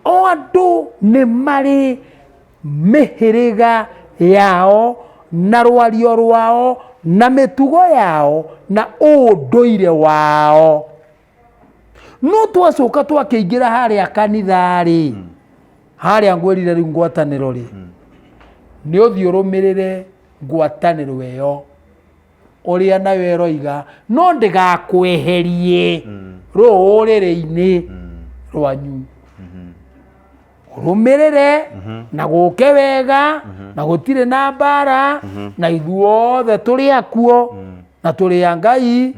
o andũ nĩ marĩ mĩhĩrĩga yao na rwario rwao na mĩtugo yao na ũndũire wao. No twacoka twakĩingĩra harĩa kanitha rĩ, harĩa ngwĩrire rĩu ngwatanĩro rĩ, nĩ ũthiĩ ũrũmĩrĩre ngwatanĩro ĩyo ũrĩa nayo ĩroiga, no ndĩgakweherie rũrĩrĩ-inĩ rwanyu. Ũrũmĩrĩre na gũke wega na gũtirĩ na mbara na ithuothe tũrĩ akuo na tũrĩ a Ngai.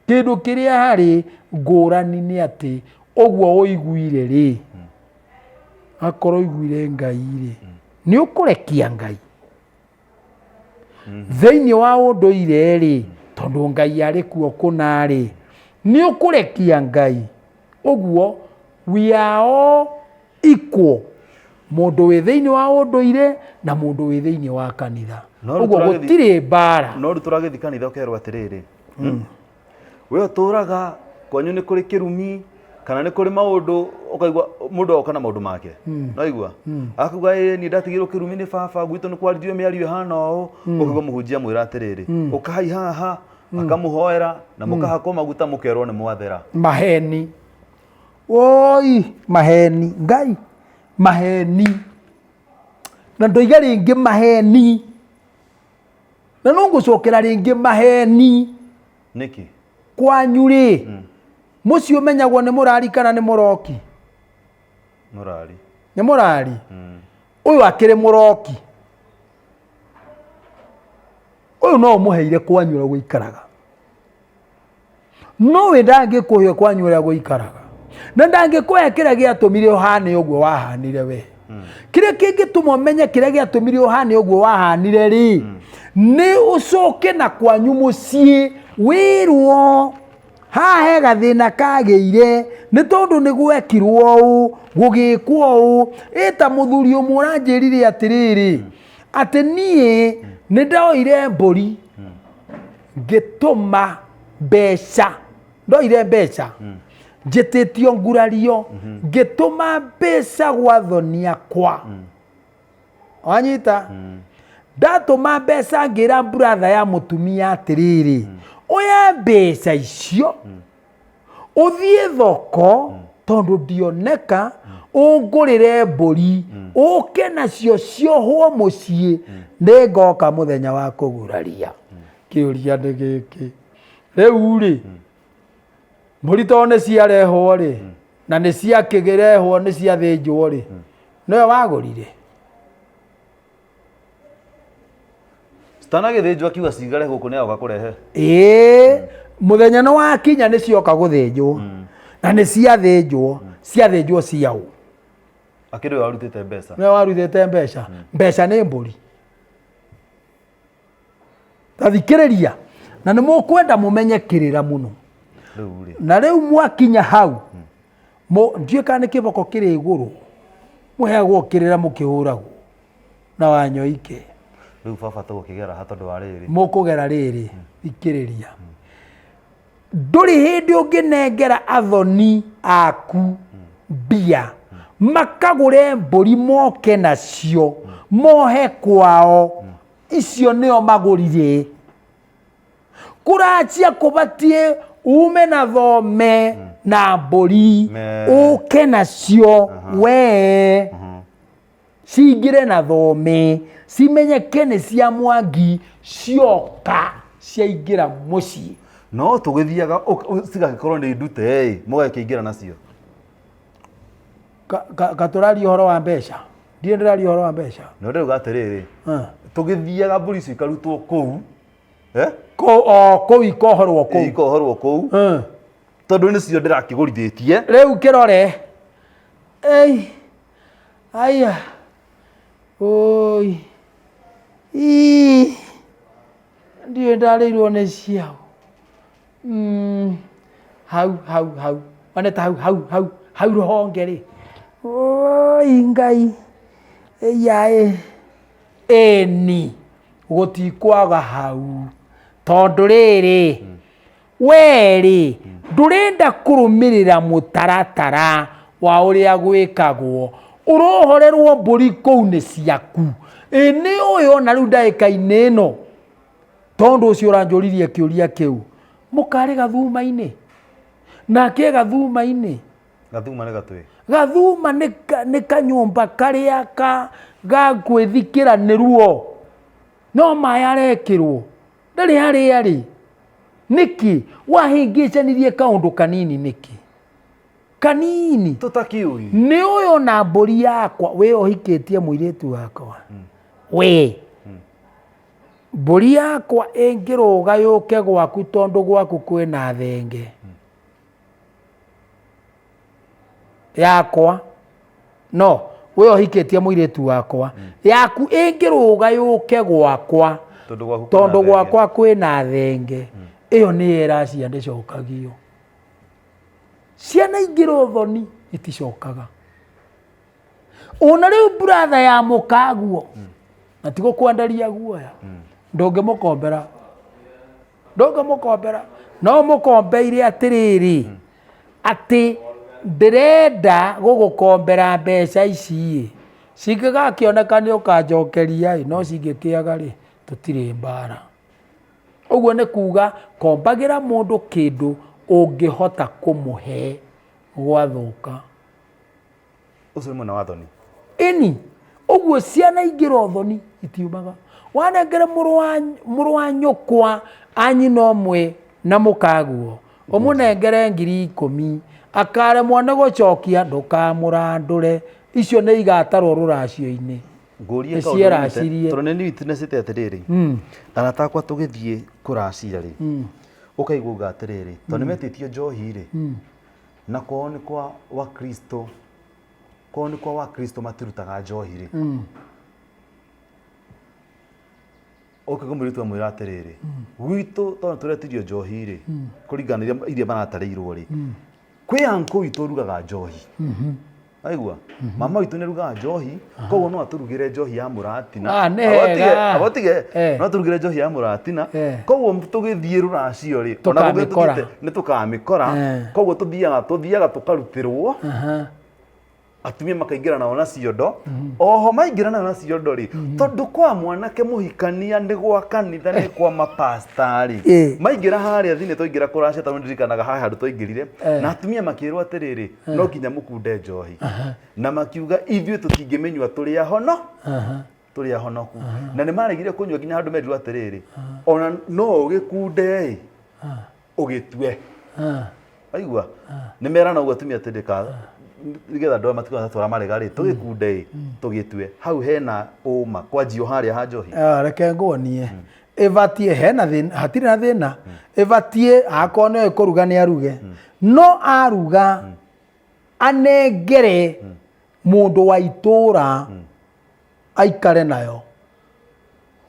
Kĩndũ kĩrĩa harĩ ngũrani nĩ atĩ ũguo ũiguire rĩ, akorwo ũiguire Ngai rĩ, nĩ ũkũrekia Ngai thĩinĩ wa ũndũire rĩ, tondũ Ngai arĩ kuo kũna rĩ, nĩ ũkũrekia Ngai. Ũguo we are all equal, mũndũ wĩ thĩinĩ wa ũndũire na mũndũ wĩ thĩinĩ wa kanitha. No rĩu ũguo gũtirĩ mbara. No rĩu tũragĩthiĩ kanitha ũkerwo atĩrĩrĩ, we ũtũraga kwanyu nĩ kũrĩ kĩrumi kana nĩ kũrĩ maũndũ, ũkaigua mũndũ oka na maũndũ make. No igua akuga, ĩ niĩ ndatigirwo kĩrumi nĩ baba gwitũ, nĩ kwaririo mĩario ĩhana ũũ. Ũkaigua mũhunjia mwĩra atĩrĩrĩ, ũkai haha, akamũhoera na mũkahakwo maguta, mũkerwo nĩ mwathera. Maheni oi, maheni Ngai, maheni na ndoiga rĩngĩ maheni na no ngũcokera rĩngĩ maheni. Nĩkĩ? Kwanyu rĩ, mũciĩ ũmenyagwo nĩ mũrari kana nĩ mũroki? Mũrari. Nĩ mũrari. Ũyũ akĩrĩ mũroki, ũyũ no ũmũheire kwanyu ũrĩa gũikaraga, no we ndangĩkũhe kwanyu ũrĩa gũikaraga na ndangĩkũhe kĩrĩa gĩatũmire ũhane ũguo wahanire we. Kĩrĩa kĩngĩtũma ũmenye kĩrĩa gĩatũmire ũhane ũguo wahanire rĩ, nĩ ũcoke na kwanyu mũciĩ wĩrwo haha he gathĩna kagĩire nĩ tondũ nĩ gwekirwo ũũ, gũgĩkwo ũũ. Ĩta mũthuri ũmwe ũranjĩrire atĩrĩrĩ, atĩ niĩ nĩ ndoire mbũri ngĩtũma mbeca, ndoire mbeca njĩtĩtio ngurario, ngĩtũma mbeca gwa thoni akwa. Wanyita, ndatũma mbeca ngĩra brother ya mũtumia atĩrĩrĩ, oya mbeca icio ũthiĩ thoko tondũ ndioneka, ũngũrĩre mbũri ũke nacio ciohwo mũciĩ, nĩngoka mũthenya wa kũguraria. Kĩũria nĩ gĩkĩ rĩu rĩ, mbũri tondũ nĩ ciarehwo rĩ, na nĩ ciakĩrehwo, nĩ ciathĩnjwo rĩ, nĩwe wagũrire? Citanagĩthĩnjwo akiuga cigare gũkũ nĩ agoka kũrehe. Ĩĩ, Mũthenya nĩ wakinya nĩ cioka gũthĩnjwo na nĩ ciathĩnjwo, ciathĩnjwo ciaũ? Akĩrĩ ũyũ warutĩte mbeca. Nĩwe warutĩte mbeca. Mbeca nĩ mbũri. Tathikĩrĩria, na nĩ mũkwenda mũmenye kĩrĩra mũno. Rĩu rĩ. Na rĩu mwakinya hau, ndiũĩ kana nĩ kĩboko kĩrĩ igũrũ mũheagwo kĩrĩra mũkĩhũragwo na wanyoike. Rĩu baba tũgũkĩgera ha tondũ wa rĩrĩ? Mũkũgera rĩrĩ, thikĩrĩria, ndũrĩ hĩndĩ ũngĩnengera athoni aku mbia makagũre mbũri moke nacio mohe kwao, icio nĩo magũrire. Kũrachia kũbatiĩ ume na thome na mbũri ũke nacio wee, cingĩre na thome, cimenyeke nĩ cia Mwangi, cioka ciaingĩra mũciĩ. No tũgĩthiaga cigagĩkorwo nĩ ndute ĩ, mũgakĩingĩra nacio. Katũraria ũhoro wa mbeca, ndirĩ ndĩraria ũhoro wa mbeca. No ndĩrauga atĩrĩrĩ, tũgĩthiaga mbũri icio ikarutwo kũu, eh? Kũu, o kũu ikohorwo kũu. Ikohorwo kũu. Tondũ nĩcio ndĩrakĩgũrithĩtie. Rĩu kĩrore. Ei. Aya. Oi. Ii. Ndiũĩ ndarĩirwo nĩ ciao. Hau hau hau. One ta hau hau hau hau rũhonge rĩ. Oi Ngai. Ĩya ĩ. Ĩni. Gũtikwaga hau. Tondũ rĩrĩ, we-rĩ, ndũrenda kũrũmĩrĩra mũtaratara wa ũrĩa gwĩkagwo. Ũrohorerwo mbũri kũu nĩ ciaku. Ĩ nĩ ũĩ ona rĩu ndagĩka-inĩ ĩno, tondũ ũcio ũranjũririe kĩũria kĩu, mũkarĩ gathuma-inĩ? Nake gathuma-inĩ? Gathuma nĩ gatwĩ. Gathuma nĩ kanyũmba karĩa ga gwĩthikĩra nĩ ruo. No maĩ arekĩrwo. Ndarĩ harĩa arĩ. Nĩkĩ? Wahĩngĩcanirie kaũndũ kanini nĩkĩ? Kanini. Tũtakĩũĩ. Nĩ ũyũ ona mbũri yakwa, we ũhikĩtie mũirĩtu wakwa. We. Mbũri yakwa ĩngĩrũga yũke gwaku tondũ gwaku kwĩna thenge. Yakwa. No, we ũhikĩtie mũirĩtu wakwa. Yaku ĩngĩrũga yũke gwakwa. Tondũ gwaku kwĩna Tondũ thenge. gwakwa kwĩna thenge. Ĩyo nĩ ĩracia ndĩcokagio. Ciana ingĩ rũthoni iticokaga. Ona rĩu brother ya mũkaguo. Na ti gũkwenderia guoya. Ndũngĩmũkombera. Ndũngĩmũkombera. No mũkombeire atĩrĩrĩ, atĩ ndĩrenda gũgũkombera mbeca ici ĩ, cingĩgakĩoneka nĩ ũkanjokeria ĩ, no cingĩkĩaga rĩ, tũtirĩ mbara. Ũguo nĩ kuga kombagĩra mũndũ kĩndũ ũngĩhota kũmũhe gwathũka. Ũcio nĩ mwena wa thoni. Ĩni, ũguo ciana ingĩra ũthoni itiumaga. Wanengere mũrũ wa nyũkwa a nyina ũmwe na mũkaguo, ũmũnengere 10,000, akaremwo nĩ gũcokia ndũkamũrandũre. Icio nĩ igatarwo rũracio-inĩ. Ngũrie Nĩ kaũndũ cieracirie. tondũ nĩ witnessĩte atĩrĩrĩ, arata akwa tũgĩthiĩ kũracia rĩ, ũkaigua uga atĩrĩrĩ, tondũ nĩ metĩtio njohi rĩ, na kwao nĩ kwa Wakristo, kwao nĩ kwa Wakristo matirutaga njohi rĩ, ũkaigua mũirĩtu amwĩra atĩrĩrĩ, gwitũ tondũ tũretirio njohi rĩ, kũringana na iria maratarĩirwo rĩ, kwĩ uncle witũ ũrugaga njohi. Waigua? Mama witũ nĩ arugaga njohi, koguo no atũrugĩre njohi ya mũratina. Ah, nĩ hega. Abotige, no atũrugĩre njohi ya mũratina. Koguo tũgĩthiĩ rũracio rĩ, ona gũthiĩ Tũkamĩkora. tũthiĩte, nĩ tũkamĩkora. Koguo tũthiaga tũkarutĩrwo. Atumia makaingĩra nao na ciondo. Oho maingĩra nao na ciondo rĩ, tondũ kwa mwanake mũhikania nĩ gwa kanitha nĩ kwa mapasta rĩ, maingĩra harĩa thĩinĩ twaingĩra kũracia tondũ ndirikanaga haha handũ twaingĩrire, na atumia makĩrwo atĩrĩrĩ, no nginya mũkunde njohi. Na makiuga ithuĩ tũtingĩmĩnyua tũrĩ ahono. Tũrĩ ahonoku. Na nĩ maregire kũnyua nginya handũ merirwo atĩrĩrĩ, ona no ũgĩkunde ĩ, ũgĩtue. Waigua? Nĩ merana ũguo atumia atĩ ndĩka nĩgetha andũ aya matigatwara marega rĩ, tũgĩkunde ĩ, tũgĩtue. Hau hena ũma kwanjio harĩa ha njohi. Reke nguonie. Ĩbatiĩ hena thĩna, hatirĩ na thĩna. Ĩbatiĩ akorwo nĩoĩ kũruga nĩ aruge, no aruga anengere mũndũ wa itũra aikare nayo.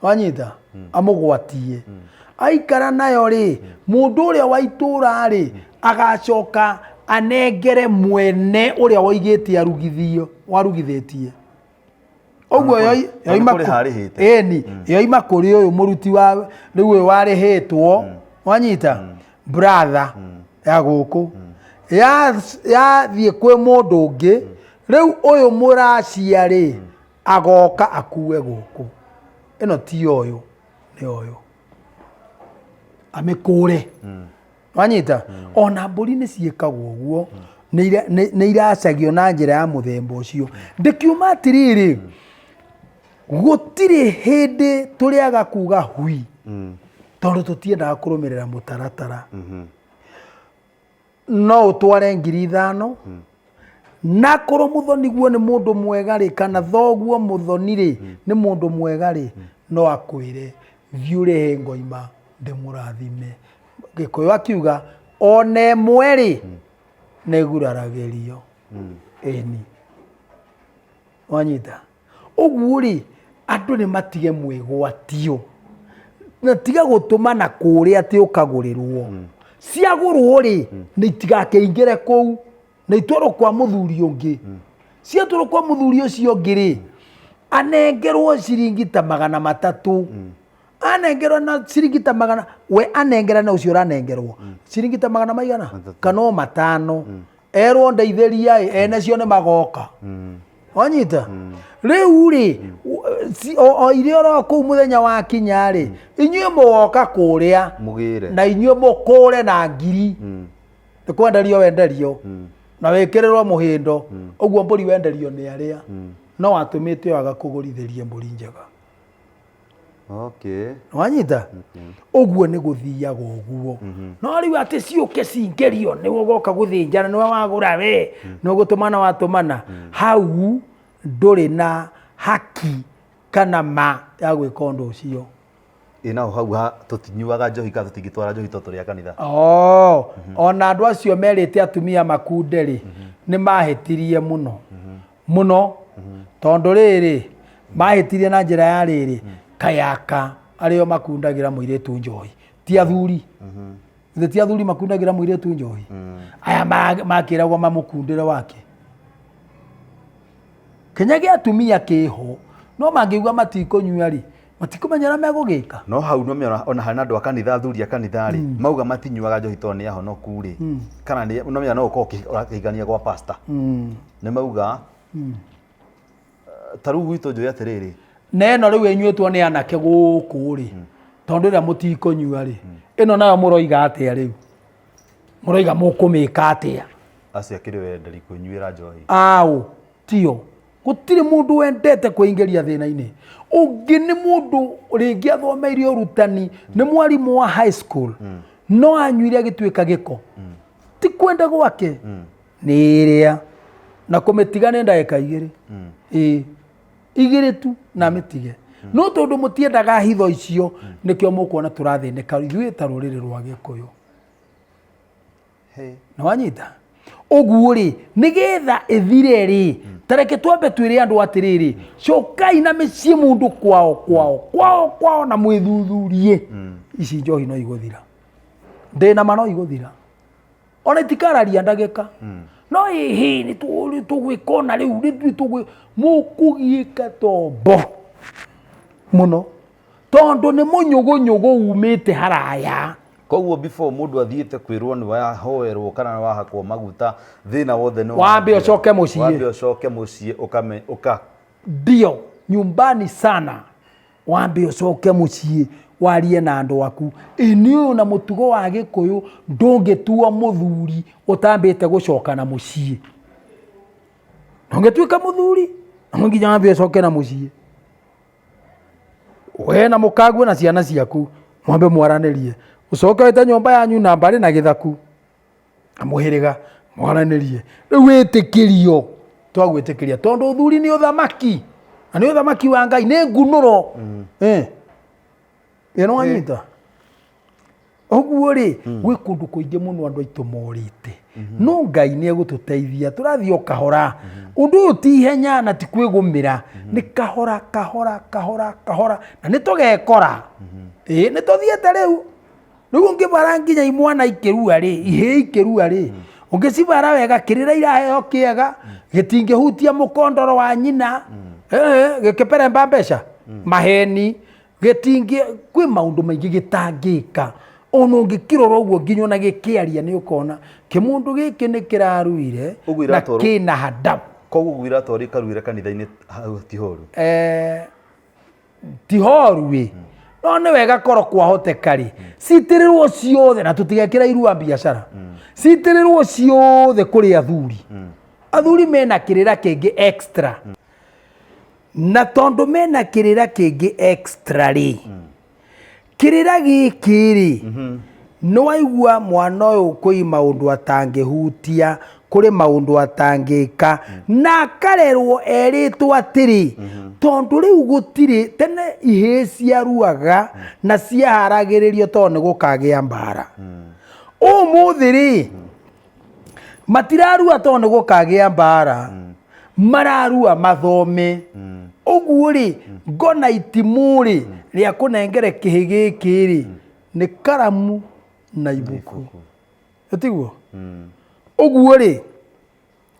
Wanyita? Amũgwatie. Aikara nayo rĩ, mũndũ ũrĩa wa itũra rĩ, agacoka anengere mwene ũrĩa woigĩte arugithio, warugithĩtie. Ũguo Tondũ yoima kũrĩha arĩhĩte. Ĩni, yoima kũrĩ ũyũ mũruti wa rĩu ũyũ warĩhĩtwo, wanyita? Brother ya gũkũ. Yathiĩ kwĩ mũndũ ũngĩ, rĩu ũyũ mũracia rĩ, agoka akue gũkũ. Ĩno ti ũyũ, nĩ ũyũ. Amĩkũre. Wanyita? Ona mbũri nĩ ciĩkagwo ũguo, nĩ iracagio na njĩra ya mũthemba ũcio. Ndĩkiuma atĩrĩrĩ, gũtirĩ hĩndĩ tũrĩaga kuga hui, tondũ tũtiendaga kũrũmĩrĩra mũtaratara. No ũtware 5,000, na korwo mũthoni guo nĩ mũndũ mwega rĩ, kana thoguo mũthoni rĩ, nĩ mũndũ mwega rĩ, no akwĩre thiĩ ũrehe ngoima ndĩmũrathime. Gĩkũyũ akiuga ona ĩmwe rĩ, nĩ ĩguraragĩrio. Ĩni. Wanyita? Ũguo rĩ, andũ nĩ matige mwĩgwatio. Na tiga gũtũmana kũrĩa atĩ ũkagũrĩrwo. Ciagũrwo rĩ, nĩ itigakĩingĩre kũu, na itwarwo kwa mũthuri ũngĩ. Ciatwarwo kwa mũthuri ũcio ũngĩ rĩ, anengerwo ciringi ta 300. Anengerwo na ciringi ta magana, we anengerane ũcio ũranengerwo ciringi ta magana maigana kana o 5. Erwo ndeithĩria ĩ, ene cio nĩ magoka. Wanyita? Rĩu rĩ, o iria oro kũu mũthenya wakinya rĩ, inyuĩ mũgoka kũrĩa mũgĩre na inyuĩ mũkũre na ngiri. Nĩ kwenderio wenderio na wĩkĩrĩrwo mũhĩndo, ũguo mbũri wenderio nĩ arĩa no watũmĩte ũyũ agakũgũrithĩrie mbũri njega. Wanyita? Ũguo nĩ gũthiaga ũguo. No rĩu atĩ ciũke cingĩrio nĩwe ũgoka gũthĩnjana, nĩwe wagũra we, nĩ ũgũtũmana watũmana, hau ndũrĩ na haki kana ma ya gwĩka ũndũ ũcio. Ĩ naho hau ha tũtinyuaga njohi kana tũtingĩtwara njohi tondũ tũrĩ a kanitha? Oh, ona andũ acio merĩte atumia makunde rĩ, nĩ mahĩtirie mũno. Mũno. Tondũ rĩrĩ, mahĩtirie na njĩra ya rĩrĩ, kayaka arĩo makundagĩra mũirĩtu njohi, ti athuri. Githĩ ti athuri makundagĩra mũirĩtu njohi? Aya makĩragwo mamũkundĩre wake. Kĩnya gĩa atumia kĩho, no mangiuga matikũnyua rĩ, matikũmenya ũrĩa megũgĩka. No hau no mĩona ona harĩ na andũ a kanitha, athuri a kanitha rĩ, mauga matinyuaga njohi tondũ nĩ ahonoku rĩ, kana nĩ no mĩona no ũkorwo ũrakĩhikania gwa pastor. Nĩ mauga, ta rĩu gwitũ njũĩ atĩrĩrĩ. Na ĩno rĩu ĩnyuĩtwo nĩ anake gũkũ rĩ, tondũ ĩrĩa mũtikũnyua rĩ, ĩno nayo mũroiga atĩa rĩu? Mũroiga mũkũmĩka atĩa? Acio akĩrĩ wenderi kwĩnyuĩra njohi. Aũ, tio. Gũtirĩ mũndũ wendete kwĩingĩria thĩna-inĩ. Ũngĩ nĩ mũndũ rĩngĩ athomeire ũrutani, nĩ mwarimũ wa high school, no anyuire agĩtuĩka gĩko. Ti kwenda gwake, nĩ ĩrĩa. Na kũmĩtiga nĩ ndagĩka igĩrĩ. Ĩĩ, igĩrĩ tu na mĩtige. No tondũ mũtiendaga hitho icio, nĩkĩo mũkuona tũrathĩnĩka ithuĩ ta rũrĩrĩ rwa Gĩkũyũ. Nĩ wanyita? Ũguo rĩ, nĩgetha ĩthire rĩ, ta reke twambe twĩre andũ atĩrĩrĩ, cokai na mĩciĩ mũndũ kwao kwao kwao kwao na mwĩthuthurie. Ici njohi no igũthira. Ndĩna ma no igũthira. Ona itikararia ndagĩka. No ĩhĩ nĩ tũgwĩka ona rĩu, nĩ tũgwĩ-, mũkũgiĩka tombo mũno. Tondũ nĩ mũnyũgũnyũgũ umĩte haraya. Koguo before mũndũ athiĩte kwĩrwo nĩ wahoerwo kana nĩ wahakwo maguta, thĩna wothe nĩ Wambe wathira. ũcoke mũciĩ. Wambe ũcoke mũciĩ ũkame, ũka. Ndio, nyumbani sana. Wambe ũcoke mũciĩ warie na andũ aku. Ĩ nĩ ũyũ na mũtugo wa Gĩkũyũ ndũngĩtuo mũthuri ũtambĩte gũcoka na mũciĩ. Ndũngĩtuĩka mũthuri, no nginya wambe ũcoke na mũciĩ. We na mũkaguo na ciana ciaku mwambe mwaranĩrie, ũcoke wĩte nyũmba yanyu na mbarĩ na gĩthaku na mũhĩrĩga mwaranĩrie. Rĩu wĩtĩkĩrio twagwĩtĩkĩria tondũ ũthuri nĩ ũthamaki na nĩ ũthamaki wa Ngai, nĩ ngunũro. Ĩ nĩwanyita? Ũguo rĩ, gwĩ kũndũ kũingĩ mũno andũ aitũ morĩte. No Ngai nĩ egũtũteithia, tũrathiĩ o kahora. Ũndũ ũyũ ti ihenya na ti kwĩgũmĩra, nĩ kahora kahora kahora kahora, na nĩ tũgekora. Ĩĩ nĩ tũthiĩte rĩu. Rĩu ũngĩbara nginya imwana ikĩrua rĩ, ihĩĩ ikĩrua rĩ, ũngĩcibara wega kĩrĩra iraheo kĩega, gĩtingĩhutia mũkondoro wa nyina, gĩkĩperemba mbeca, maheni, gĩtingĩ kwĩ maũndũ maingĩ gĩtangĩka ona ũngĩkĩrora ũguo nginya ona gĩkĩaria nĩ ũkona kĩmũndũ gĩkĩ nĩ kĩraruire Ũguo na iratwarwo- kĩna hadabu. Koguo ũguo iratwarwo ikaruĩra kanitha-inĩ hau ti horu. Ti horu ĩ, no nĩ wega korwo kwahoteka rĩ, citĩrĩrwo ciothe na tũtigekĩra irua biacara, citĩrĩrwo ciothe kũrĩ athuri. Athuri mena kĩrĩra kĩngĩ extra. Na tondũ mena kĩrĩra kĩngĩ extra rĩ, kĩrĩra gĩkĩ rĩ, nĩwaigua mwana ũyũ kwĩ maũndũ atangĩhutia, kũrĩ maũndũ atangĩka, na akarerwo erĩtwo atĩrĩ, tondũ rĩu gũtirĩ, tene ihĩĩ ciaruaga na ciaharagĩrĩrio tondũ nĩ gũkagĩa mbara. Ũmũthĩ rĩ, matirarua tondũ nĩ gũkagĩa mbara, mararua mathome. Ũguo rĩ, ngona itimũ rĩ, rĩa kũnengere kĩhĩ gĩkĩ rĩ, nĩ karamu na ibuku. Tiguo? Ũguo rĩ,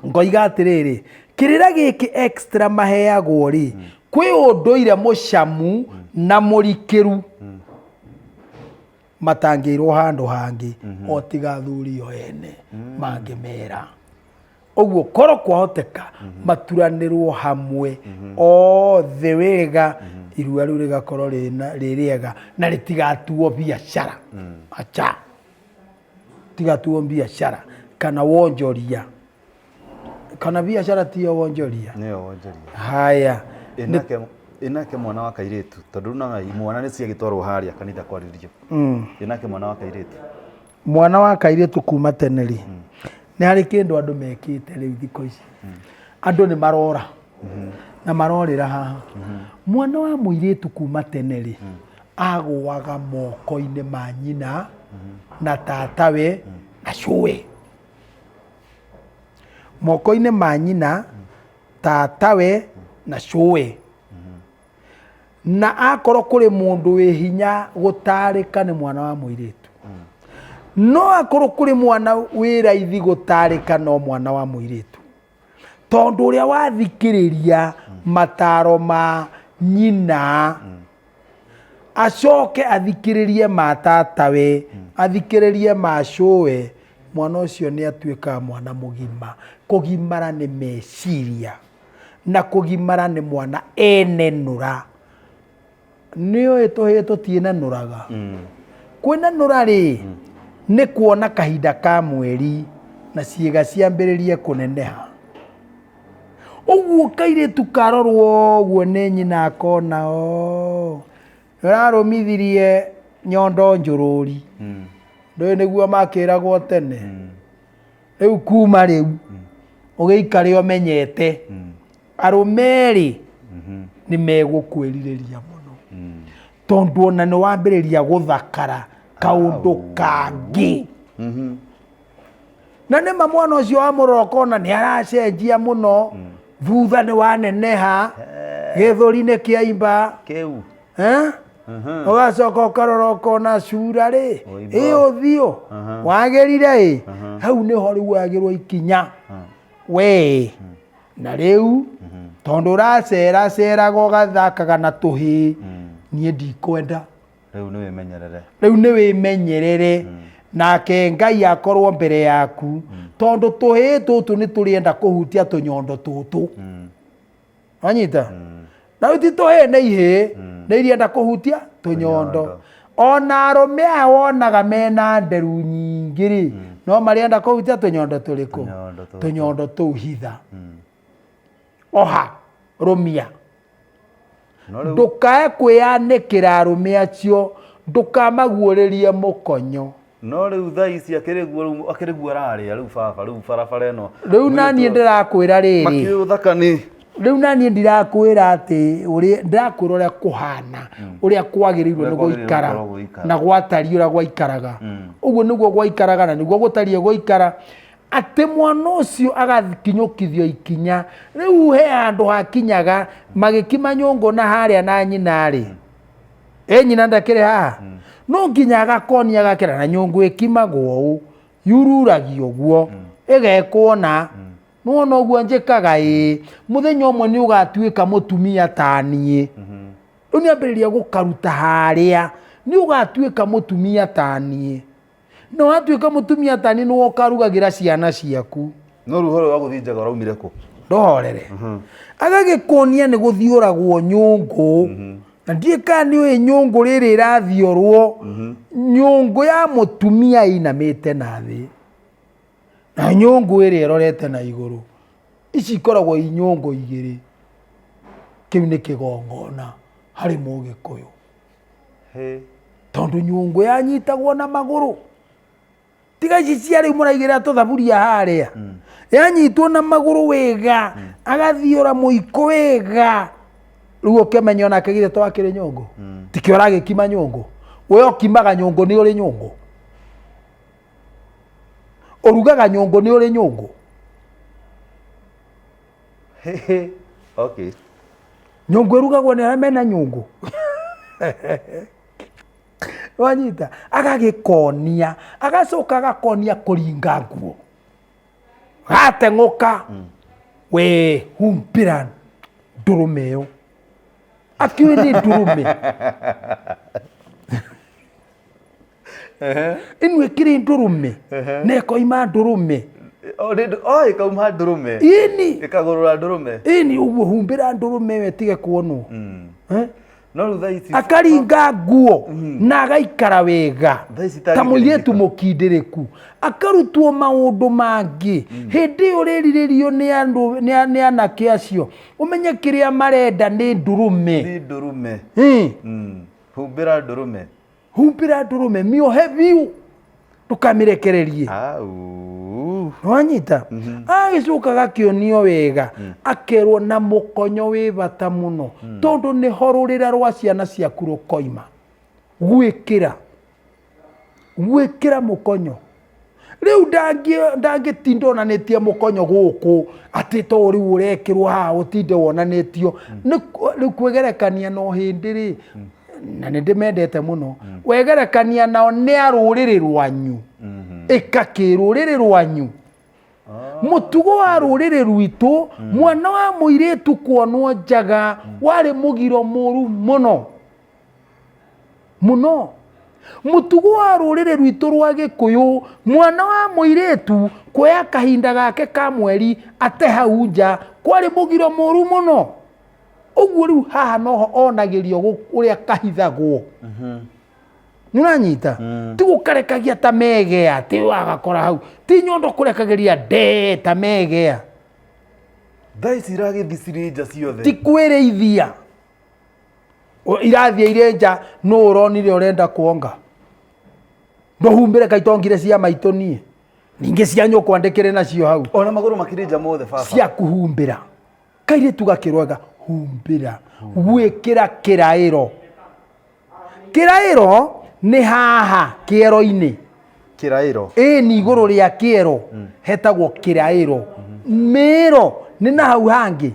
ngoiga atĩrĩrĩ, kĩrĩra gĩkĩ extra maheagwo rĩ, kwĩ ũndũire mũcamu na mũrikĩru matangĩirwo handũ hangĩ o tiga athuri o ene mangĩmera. Ũguo korwo kwahoteka maturanĩrwo hamwe othe wega, irua rĩu rĩgakorwo rĩ rĩega na rĩtigatuo biacara. Acha. Tigatuo biacara kana wonjoria. Kana biacara tiyo wonjoria. Nĩyo wonjoria. Haya. Ĩnake mwana wa kairĩtu tondũ rĩu nona imwana nĩ ciagĩtwarwo harĩa kanitha kwarĩrio. Ĩnake mwana wa kairĩtu. Mwana wa kairĩtu kuma tene rĩ, nĩ harĩ kĩndũ andũ mekĩte rĩu thikũ ici. Andũ nĩ marora na marorĩra haha. Mwana wa mũirĩtu kuma tene rĩ, agũaga moko-inĩ ma nyina na tatawe na cũwe. Moko-inĩ ma nyina, tatawe na cũwe. Na akorwo kũrĩ mũndũ wĩ hinya gũtarĩka nĩ mwana wa mũirĩtu. No akorwo kũrĩ mwana wĩ raithi gũtarĩka no mwana wa mũirĩtu. Tondũ ũrĩa wathikĩrĩria mataro ma nyina, acoke athikĩrĩrie ma tatawe, athikĩrĩrie ma cũwe, mwana ũcio nĩ atuĩkaga mwana mũgima. Kũgimara nĩ meciria. Na kũgimara nĩ mwana enenũra. Nĩ ũĩ tũhĩĩ tũtiĩnenũraga. Kwĩnenũra rĩ, nĩ kuona kahinda ka mweri na ciĩga ciambĩrĩrie kũneneha. Ũguo kairĩtu karorwo ũguo nĩ nyina akona oo, nĩ ũrarũmithirie nyondo njũrũri. Ndũĩ nĩguo makĩragwo tene. Rĩu kuma rĩu ũgĩikare ũmenyete arũme rĩ nĩ megũkwĩrirĩria mũno, tondũ ona nĩ wambĩrĩria gũthakara kaũndũ kangĩ. Na nĩ ma mwana ũcio wamũrora ũkona nĩ aracenjia mũno, thutha nĩ waneneha, gĩthũri nĩ kĩaimba. Kĩu. Eh? Ũgacoka ũkarora ũkona cura rĩ, Ũimba. ĩ ũthiũ wagĩrire ĩ, hau nĩho rĩu wagĩrwo ikinya we. Na rĩu tondũ ũraceraceraga ũgathakaga na tũhĩĩ, niĩ ndikwenda. Rĩu nĩ wĩmenyerere. Rĩu nĩ wĩmenyerere, nake Ngai akorwo mbere yaku, tondũ tũhĩĩ tũtũ nĩ tũrĩenda kũhutia tũnyondo tũtũ. Wanyita? Na rĩu ti tũhĩĩ nĩ ihĩĩ, nĩ irienda kũhutia tũnyondo. Tũnyondo. Ona arũme aya wonaga mena nderu nyingĩ rĩ, no marĩenda kũhutia tũnyondo tũrĩkũ? Tũnyondo tũtũ. Tũnyondo tũu hitha. Oha, rũmia. No rĩu Ndũkae kwĩyanĩkĩra arũme acio, ndũkamaguũrĩrie mũkonyo. No rĩu thaa ici akĩrĩ guo rĩu akĩrĩ guo ararĩa rĩu baba rĩu barabara ĩno. Rĩu na niĩ ndĩrakwĩra rĩrĩ. Makĩũĩ ũthaka nĩ. Rĩu naniĩ ndirakwĩra atĩ ũrĩa ndirakwĩra ũrĩa kũhana, ũrĩa kwagĩrĩirwo Ũrĩa nĩ kwagĩrĩirwo gũikara gũkorwo gũgĩikara. na gwatariĩ ũrĩa gwaikaraga. Ũguo nĩguo gwaikaraga na nĩguo gũtariĩ gũikara, atĩ mwana ũcio agakinyũkithio ikinya. Rĩu he handũ hakinyaga magĩkima nyũngũ na harĩa na nyina rĩ, ĩ nyina ndakĩrĩ haha, no nginya agakonia agakĩra na nyũngũ ĩkimagwo ũũ, yururagio ũguo, ĩgekwo na nĩwona ũguo njĩkaga ĩĩ, mũthenya ũmwe nĩ ũgatuĩka mũtumia ta niĩ. Rĩu nĩambĩrĩria gũkaruta harĩa, nĩ ũgatuĩka mũtumia ta niĩ, na watuĩka mũtumia ta niĩ nĩwe ũkarugagĩra ciana ciaku. No rĩu ũhoro wa gũthiĩ njaga ũraumire kũ? Ndũhorere. Agagĩkuonia nĩ gũthiũragwo nyũngũ, na ndiũĩ kana nĩ ũĩ nyũngũ rĩrĩ ĩrathiorwo, nyũngũ ya mũtumia ĩinamĩte na thĩ, na nyũngũ ĩrĩa ĩrorete na igũrũ. Ici ikoragwo i nyũngũ igĩrĩ. Kĩu nĩ kĩgongona harĩ Mũgĩkũyũ. Tondũ nyũngũ yanyitagwo na magũrũ. Tiga ici cia rĩu mũraigĩrĩra tũthaburia harĩa. Yanyitwo na magũrũ wega, agathiũra mũiko wega. Rĩu ũkĩmenya onake githĩ to akĩrĩ nyũngũ. Tikĩo ũragĩkima nyũngũ. We ũkimaga nyũngũ nĩ ũrĩ nyũngũ. Ũrugaga nyũngũ nĩ ũrĩ nyũngũ. Okay. Nyũngũ ĩrugagwo nĩ arĩa mena nyũngũ. Wanyita, agagĩkonia, agacoka agakonia kũringa nguo. Gateng'ũka, we humbĩra ndũrũme ĩyo. Akĩũĩ nĩ ndũrũme. Ĩno ĩkĩrĩ ndũrũme, na ĩkoima ndũrũme. O, ĩkauma ndũrũme. Ĩni. Ĩkagũrũra ndũrũme. Ĩni ũguo, humbĩra ndũrũme ĩyo ĩtige kuonwo. No rĩu thaa ici Akaringa nguo na agaikara wega Thaa ici ta mũirĩtu itangĩringĩka. mũkindĩrĩku, akarutwo maũndũ mangĩ. Hĩndĩ ĩyo ũrĩrirĩrio nĩ andũ, nĩ anake acio, ũmenye kĩrĩa marenda nĩ ndũrũme. Nĩ ndũrũme. Humbĩra ndũrũme. Humbĩra ndũrũme, mĩohe biũ, ndũkamĩrekererie. Au. Nĩwanyita? Agĩcoka agakĩonio wega, akerwo na mũkonyo wĩ bata mũno, tondũ nĩho rũrĩra rwa ciana ciaku rũkoima. Gwĩkĩra. Gwĩkĩra mũkonyo. Rĩu ndangĩtinda onanĩtie mũkonyo gũkũ, atĩ to rĩu ũrekĩrwo haha ũtinde wonanĩtio. Rĩu kwĩgerekania na ũhĩndĩ rĩ, na nĩ ndĩmendete mũno, wegerekania nao nĩ a rũrĩrĩ rwanyu. Ĩka kĩrũrĩrĩ rwanyu. Mũtugo wa rũrĩrĩ rwitũ, mwana wa mũirĩtu kuonwo njaga warĩ mũgiro mũru mũno. Mũno. Mũtugo wa rũrĩrĩ rwitũ rwa Gĩkũyũ, mwana wa mũirĩtu kuoya kahinda gake ka mweri ate hau nja kwarĩ mũgiro mũru mũno. Ũguo rĩu haha noho onagĩrio ũrĩa kahithagwo. Nĩũranyita? Ti gũkarekagia ta megea, ti wagakora hau. Ti nyondo kũrekagĩria ndee ta megea. Thaa ici iragĩthiĩ cirĩ nja ciothe. Ti kwĩrĩithia. Irathiĩ irĩ nja, nũ ũronire ũrenda kuonga? Ndũhumbĩre kaitongire cia maitũ niĩ. Ningĩ cia nyũkwa ndĩkĩrĩ nacio hau. Ona magũrũ makĩrĩ nja mothe baba. Cia kũhumbĩra. Kairĩtu gakĩrwega, humbĩra. Gwĩkĩra kĩraĩro. Kĩraĩro nĩ haha kĩero-inĩ. Kĩraĩro. Ĩĩ nĩ igũrũ rĩa kĩero hetagwo kĩraĩro. Mĩĩro nĩ na hau hangĩ.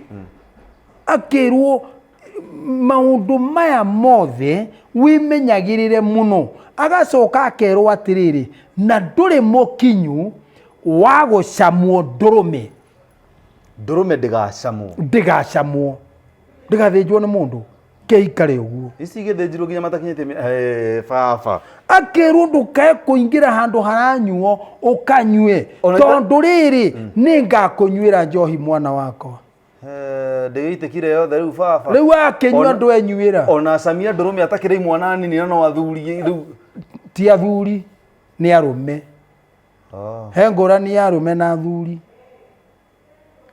Akĩrwo maũndũ maya mothe wĩmenyagĩrĩre mũno. Agacoka akerwo atĩrĩrĩ, na ndũrĩ mũkinyu wa gũcamwo ndũrũme. Ndũrũme ndĩgacamwo. Ndĩgacamwo. Ndĩgathĩnjwo nĩ mũndũ. Kĩikare ũguo. Ici igĩthĩnjirwo nginya matakinyĩtie baba. Akĩrwo ndũkae kũingĩra handũ haranyuo ũkanyue. Tondũ rĩrĩ, nĩngakũnyuĩra njohi mwana wakwa. Ndĩgĩitĩkire yothe rĩu baba. Rĩu akĩnyua ndwenyuĩra. Ona acamia ndũrũme atakĩrĩ imwana nini na no athuri rĩu. Ti athuri, nĩ arũme. He ngũrani ya arũme na athuri.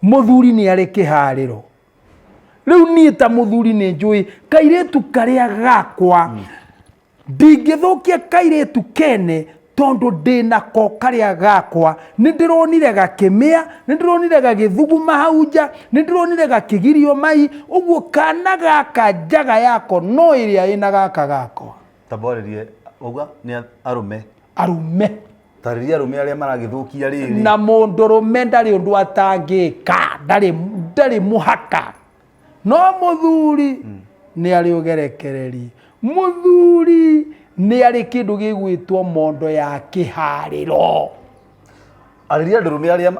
Mũthuri nĩ arĩ kĩharĩro. Rĩu niĩ ta mũthuri nĩ njũĩ kairĩtu karĩa gakwa ndingĩthũkia kairĩtu kene Tondũ ndĩ nako karĩa gakwa, nĩ ndĩronire gakĩmĩa, nĩ ndĩronire gagĩthuguma hau nja, nĩ ndĩronire gakĩgirio mai, ũguo kana gaka njaga yako no ĩrĩa ĩna gaka gakwa. Tamba warĩrie wauga nĩ arũme. Arũme. Tarĩria arũme arĩa maragĩthũkia rĩrĩ. Na mũndũrũme ndarĩ ũndũ atangĩka, ndarĩ ndarĩ mũhaka. No mũthuri nĩ arĩ ũgerekereri. Mũthuri nĩ arĩ kĩndũ gĩgwĩtwo mondo ya kĩharĩro. Arĩria ndũrũme arĩa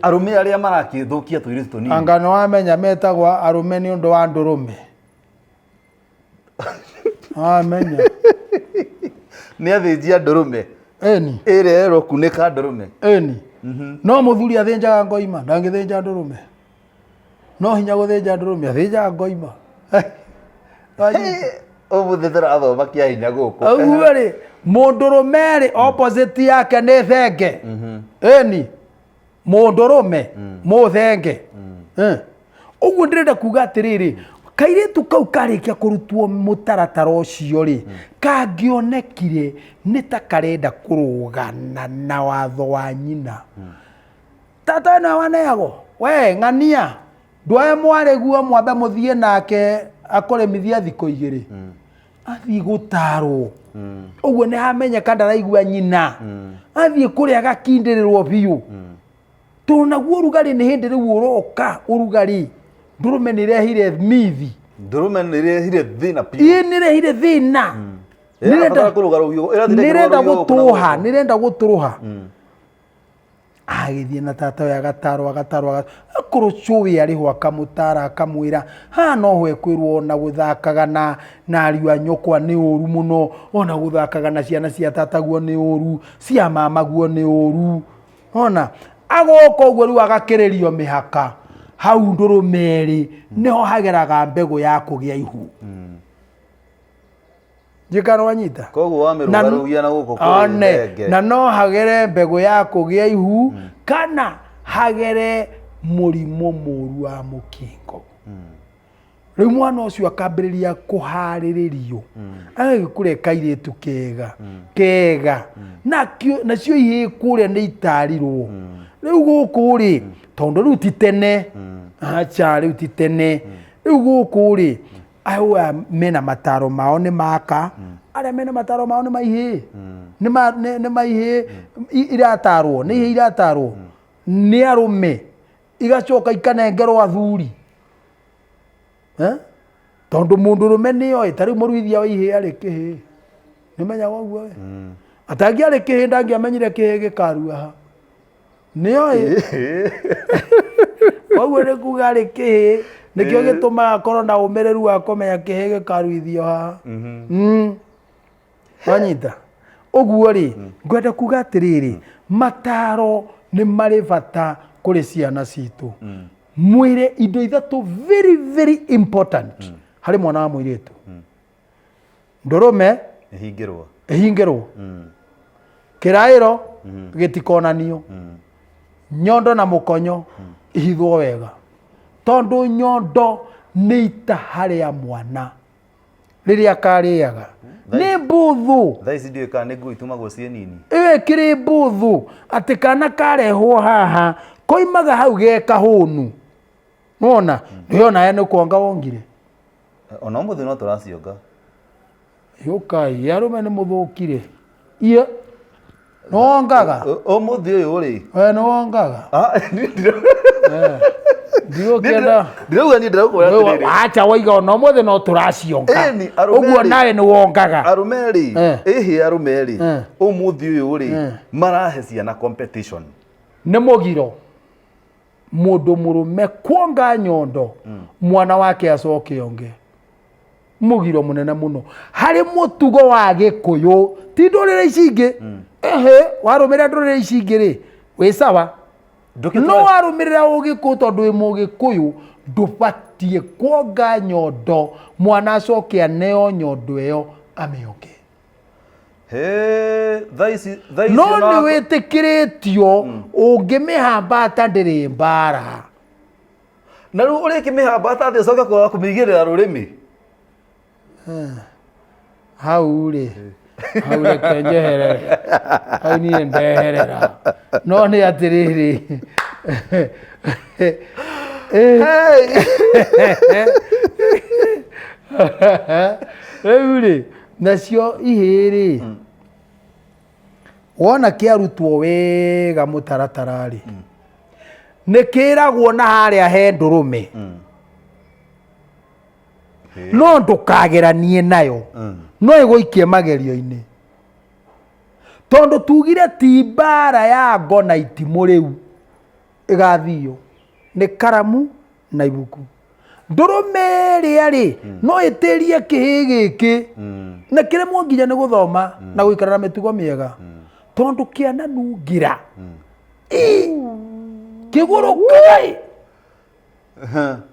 arũme arĩa marakĩthũkia tũirĩtu tũnini. Anga nĩ wamenya metagwo arũme nĩ ũndũ wa ndũrũme. Wamenya. Nĩ athĩnji a ndũrũme. Ĩni. Ĩrĩa erwo kunĩka ndũrũme. Ĩni. No mũthuri athĩnjaga ngoima, ndangĩthĩnja ndũrũme. No hinya gũthĩnja ndũrũme, athĩnjaga ngoima. Ũmũthĩ tũrathoma kĩa hinya gũkũ. Ũguo rĩ, mũndũrũme rĩ, opposite yake nĩ thenge. Ĩni. Mũndũrũme mũthenge. Ũguo ndĩrenda kuga atĩrĩrĩ, kairĩtu kau karĩkia kũrutwo mũtaratara ũcio rĩ, kangĩonekire nĩ ta karenda kũrũgana na watho wa nyina. Tata we nĩwe waneagwo, we ng'ania ndwoe mwarĩ guo mwambe mũthiĩ nake akũrĩmithia thikũ igĩrĩ. Athiĩ gũtarwo ũguo nĩ hamenyeka ndaraigua nyina. Athiĩ kũrĩa agakindĩrĩrwo biũ. Tondũ naguo ũrugarĩ nĩ hĩndĩ rĩu ũroka ũrugarĩ, ndũrũme nĩ ĩrehire mithi. Ndũrũme nĩ ĩrehire thĩna biũ. Ĩĩ nĩ ĩrehire thĩna. Ĩrabatara kũrũga rũhiũ, ĩrathiĩ Nĩ ĩrenda ĩkĩrũga rũhiũ gũkũ na gũtũrũha, gũkũ. nĩ ĩrenda gũtũrũha. Agĩthiĩ na tata we agatarwo, agatarwo, akorwo cũwe arĩ ho akamũtara akamwĩra haha no ho ekwĩrwo ona gũthakaga na ariũ a nyũkwa nĩ ũru mũno, ona gũthakaga na ciana cia tataguo nĩ ũru, cia mamaguo nĩ ũru. Ona agoka ũguo rĩu agakĩrĩrio mĩhaka hau ndũrũme ĩrĩ nĩho hageraga mbegũ ya kũgĩa ihu. Njĩkano wanyita? Koguo wamĩrũgarũgia na gũkũ kũrĩ One, thenge. na no hagere mbegũ ya kũgĩa ihu kana hagere mũrimũ mũru wa mũkingo. Rĩu mwana ũcio akambĩrĩria kũharĩrĩrio agagĩkũra kairĩtu kega kega nakĩo nacio ihĩĩ kũrĩa nĩ itarirwo. Rĩu gũkũ rĩ, tondũ rĩu ti tene, acha rĩu ti tene, rĩu gũkũ rĩ aya mena mataro mao nĩ maka, arĩa mena mataro mao nĩ maihĩĩ, nĩ maihĩĩ iratarwo, nĩ ihĩĩ iratarwo nĩ arũme, igacoka ikanengerwo athuri. Tondũ mũndũrũme nĩoĩ, ta rĩu mũruithia wa ihĩĩ arĩ kĩhĩĩ, nĩmenyaga ũguo we? Atangĩarĩ kĩhĩĩ ndangĩamenyire kĩhĩĩ gĩkarua ha. Nĩoĩ. Koguo nĩ kuga arĩ kĩhĩĩ, nĩkĩo gĩtũmaga akorwo na ũmĩrĩru wa kũmenya kĩhĩĩ gĩkaruithio haha. Wanyita? Ũguo rĩ, ngwenda kuga atĩrĩrĩ, mataro nĩ marĩ bata kũrĩ ciana citũ. Mwĩre indo ithatũ very very important harĩ mwana wa mũirĩtu. Ndũrũme ĩhingĩrwo, ĩhingĩrwo, kĩraĩro gĩtikonanio, nyondo na mũkonyo ihithwo wega, tondũ nyondo nĩ itaha rĩa mwana rĩrĩa karĩaga nĩ mbũthũ. Thaa ici ndiũĩ kana nĩ nguo itumagwo ciĩ nini. Ĩyo ĩkĩrĩ mbũthũ atĩ kana karehwo haha koimaga hau ge kahũnu. Nĩwona? Nĩwe onawe nĩ kuonga wongire. Ona ũmũthĩ no tũracionga. Yũkai, arũme nĩ mũthũkire. Iye. Nĩwongaga? Ũmũthĩ ũyũ rĩ. We nĩwongaga? Ndigũkĩenda. Ndirauga niĩ, ndĩrakwĩra atĩrĩrĩ. Acha waiga ona ũmũthĩ no tũracionga. Ĩni, arũme Ũguo rĩ. nawe nĩwongaga. Arũme rĩ, ĩhĩ arũme rĩ, ũmũthĩ ũyũ rĩ, marahe ciana competition. Nĩ mũgiro mũndũ mũrũme kuonga nyondo mwana wake acoke onge. Mũgiro mũnene mũno harĩ mũtugo wa Gĩkũyũ, ti ndũrĩrĩ ici ingĩ. Ehe, warũmĩrĩra ndũrĩrĩ ici ingĩ rĩ, wĩ sawa. No warũmĩrĩra ũgĩkũyũ, tondũ wĩ mũgĩkũyũ, ndũbatiĩ kuonga nyondo mwana acoke aneo nyondo ĩyo amĩonge. He, thaa ici thaa ici No ona nĩ wĩtĩkĩrĩtio ũngĩmĩhambata ndĩrĩ mbara. Na rĩu ũrĩkĩmĩhambata atĩ ũcoke kwaga kũmĩigĩrĩra rũrĩmĩ? Hau rĩ, Hau reke njeherere, hau niĩ ndeherera. No nĩ atĩrĩrĩ, rĩu rĩ, nacio ihĩĩ rĩ, wona kĩarutwo wega mũtaratara rĩ, nĩ kĩragwo na harĩa he ndũrũme, no ndũkageranie nayo, no ĩgũikie magerio-inĩ, tondũ tugire ti mbara ya ngo na itimũ rĩu ĩgathio nĩ karamu na ibuku. Ndũrũme ĩrĩa rĩ, no ĩtĩrie kĩhĩ gĩkĩ na kĩremwo nginya nĩ gũthoma na gũikara na mĩtugo mĩega, tondũ kĩananungira kĩgũrũkaga ĩ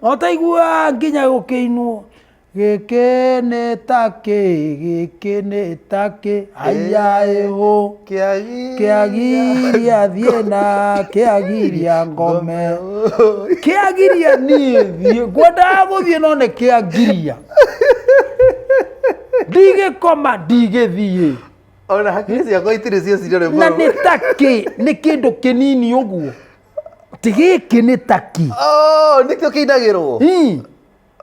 otaigua nginya gũkĩinwo gĩkĩ nĩ takĩ, gĩkĩ nĩ takĩ, aya ĩhũ kĩagiria thiĩ na kĩagiria ngome, kĩagiria niĩ thiĩ, ngwendaga gũthiĩ no nĩ kĩagiria, ndigĩkoma ndigĩthiĩ. Ona hakiri ciakwa itirĩ cieciria rwĩmbo Na rũu. Nĩ takĩ, nĩ kĩndũ kĩnini ũguo, ti gĩkĩ nĩ taki. Oh, nĩkĩo kĩinagĩrwo.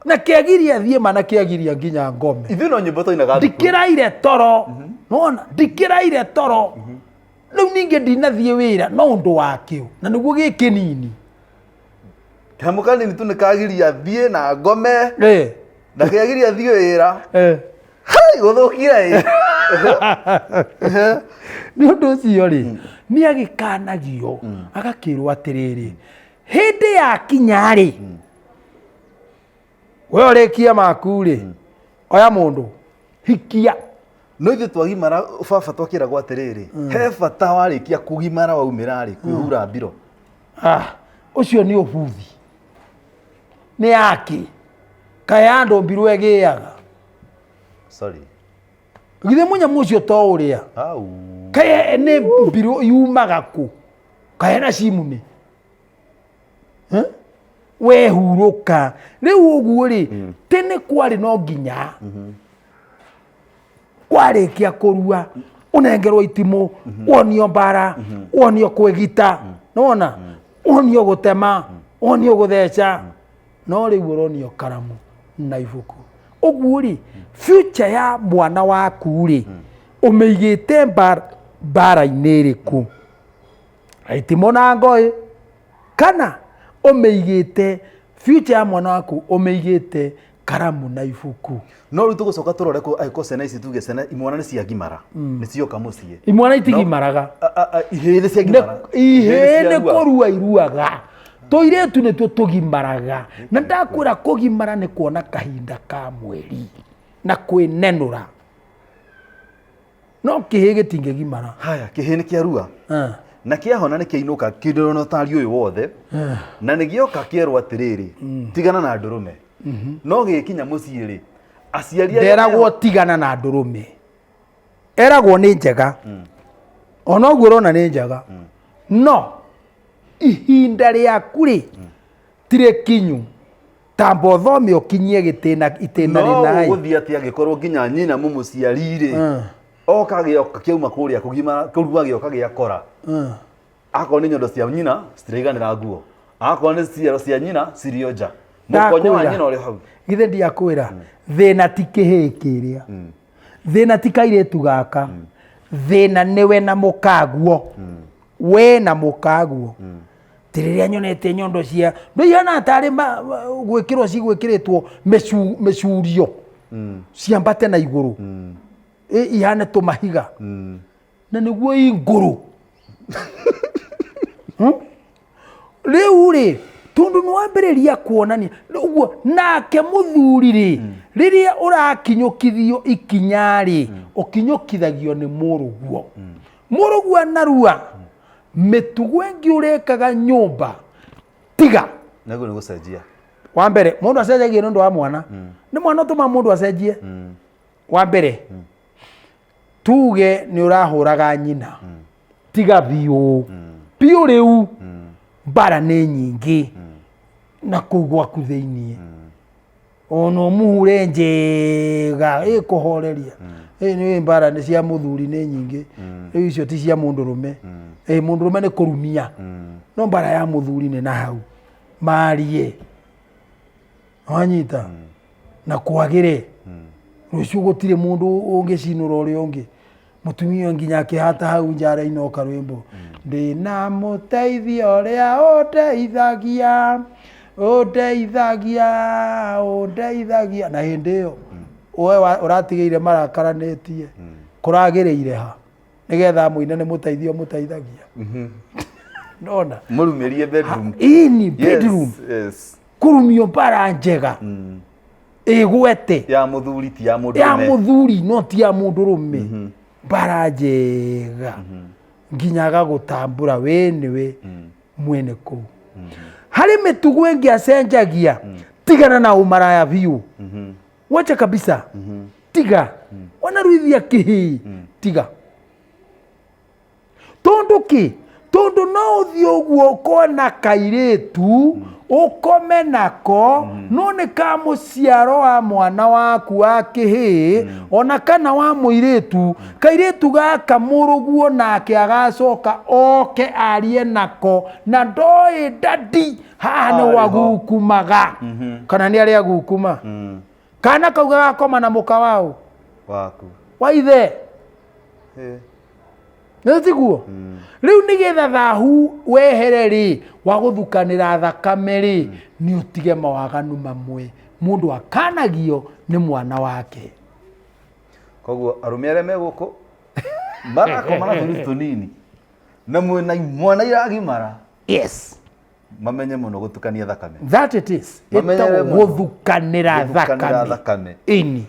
Na kĩagiria thiĩ ma na kĩagiria nginya ngome. Ithuĩ no nyĩmbo twainaga thukuru. Ndikĩraire toro, nona ndikĩraire toro rĩu, ningĩ ndinathiĩ wĩra no ũndũ wakĩo, na nĩguo gĩ kĩnini. Kanyamũ kanini tu nĩkagiria thiĩ na ngome na kĩagiria thiĩ wĩra. Hai, gũthũkire ĩ. Nĩ ũndũ ũcio rĩ, nĩ agĩkanagio agakĩrwo atĩrĩrĩ, hĩndĩ ya kinya rĩ, we ũrĩkie maku rĩ, oya mũndũ hikia. No ithuĩ twagimara, baba, twakĩragwo atĩrĩrĩ, he bata warĩkia kũgimara waumĩra rĩ, kwĩhura mbiro. Ah, ũcio nĩ ũbuthi, nĩ yake kaĩ andũ mbirũ ĩgĩaga. Sorry. Githĩ mũnyamũ ũcio to ũrĩa Au. Kaĩ nĩ mbirũ yumaga kũ? Kaĩ na cimune wehurũka rĩu ũguo rĩ, tene kwarĩ no nginya warĩkia kũrua ũnengerwo itimũ, wonio mbara, wonio kwĩgita, nĩwona wonio gũtema, wonio gũtheca, no rĩu ũronio karamu na ibuku. Ũguo rĩ, future ya mwana waku rĩ, ũmĩigĩte mbara-inĩ ĩrĩkũ? Itimũ na ngũĩ, kana ũmĩigĩte future ya mwana waku ũmĩigĩte karamu na ibuku? No rĩu tũgũcoka tũrore kũ angĩkorwo ciana ici, tuge ciana imwana nĩ ciagimara, nĩ cioka mũciĩ. Imwana itigimaraga. Ihĩĩ nĩ ciagimara. Ihĩĩ nĩ kũrua iruaga, tũirĩtu nĩtuo tũgimaraga. Na ndakwĩra kũgimara nĩ kuona kahinda ka mweri na kwĩnenũra, no kĩhĩĩ gĩtingĩgimara. Haya, kĩhĩĩ nĩ kĩarua na kĩahona nĩ kĩainũka kĩndũ na ũtari ũyũ wothe, na nĩ gĩoka kĩerwo atĩrĩrĩ, tigana na ndũrũme. No gĩkinya mũciĩ rĩ, aciari arĩa Nderagwo tigana na ndũrũme, eragwo nĩ njega. Ona ũguo ũrona nĩ njega, no ihinda rĩaku rĩ tirĩ kinyu, tamba ũthome ũkinyie gĩtĩna itĩna no rĩna ĩ. Gũgũthiĩ atĩa angĩkorwo nginya nyina mũmũciari rĩ, oka gĩoka kĩauma kũrĩa kũgimara kũrua, gĩoka gĩakora akorwo nĩ nyondo cia nyina citiraiganĩra nguo, akorwo nĩ ciero cia nyina cirio nja, mũkonyo wa Ndakwĩra. nyina ũrĩ hau. Githĩ ndiakwĩra thĩna ti kĩhĩĩ kĩrĩa, thĩna ti kairĩtu gaka, thĩna nĩwe na mũkaguo, we na mũkaguo. Ti rĩrĩa nyonete nyondo cia ndũihana tarĩ gwĩkĩrwo cigwĩkĩrĩtwo mĩcurio ciambate na igũrũ, ihane tũmahiga, na nĩguo i ngũrũ. Rĩu rĩ, tondũ nĩ wambĩrĩria kuonania ũguo nake mũthuri rĩ, rĩrĩa ũrakinyũkithio ikinya rĩ, ũkinyũkithagio nĩ mũrũguo. Mũrũguo anarua mĩtugo ĩngĩ ũrekaga nyũmba tiga. Naguo nĩ gũcenjia. Wa mbere, mũndũ acenjagia nĩ ũndũ wa mwana, nĩ mwana ũtũmaga mũndũ acenjie. Wa mbere, tuge nĩ ũrahũraga nyina, tiga biũ biũ. Rĩu mbara nĩ nyingĩ na kũu gwaku thĩiniĩ. Ona ũmũhure njega ĩkũhoreria. Ĩ nĩ mbara nĩ cia mũthuri nĩ nyingĩ. Rĩu icio ti cia mũndũrũme. Ĩ mũndũrũme nĩ kũrumia. No mbara ya mũthuri nĩ na hau. Marie. Wanyita? Na kwagĩre. Rũciũ gũtirĩ mũndũ ũngĩcinũra ũrĩa ũngĩ. Mũtumia ũyũ nginya akĩhata hau nja araina o karwĩmbo. Ndĩna mũteithia ũrĩa ũndeithagia, ũndeithagia, ũndeithagia. Na hĩndĩ ĩyo we ũratigĩire marakaranĩtie, kũragĩrĩire ha? Nĩgetha amũine nĩ mũteithia ũmũteithagia. Nona? Mũrumĩrie bedroom. Ini bedroom. Yes, yes. Kũrumio mbara njega. Ĩgwete. Ya mũthuri ti ya mũndũ Ya mũthuri no ti ya mũndũrũme. Mbara njega. Nginya agagũtambũra we nĩwe mwene kũu. Harĩ mĩtugo ĩngĩ acenjagia. Tigana na ũmaraya biũ. Wacha kabisa. Tiga. Wanaruithia kĩhĩĩ. Tiga. Tondũ kĩ? Tondũ no ũthiĩ ũguo ũkona kairĩtu ũkome nako no nĩ ka mũciaro wa mwana waku wa kĩhĩĩ ona kana wa mũirĩtu kairĩtu gaka mũrũguo nake agacoka oke arie nako na ndoĩ dadi haha nĩ Arĩ ho. wagukumaga kana nĩ arĩa agukuma kana kau gagakoma na mũka waũ Waku. Wa ithe. Nĩ tiguo? Rĩu nĩgetha thahu wehere rĩ, wa gũthukanĩra thakame rĩ, nĩ ũtige mawaganu mamwe. Mũndũ akanagio nĩ mwana wake. Koguo arũme arĩa me gũkũ marakoma na tũirĩtu tũnini na mwĩna imwana iragimara. Yes. Mamenye mũno gũtukania thakame. That it is. Mamenyere Ĩtagwo mũno. gũthukanĩra Gũthukanĩra thakame. thakame. Ĩni.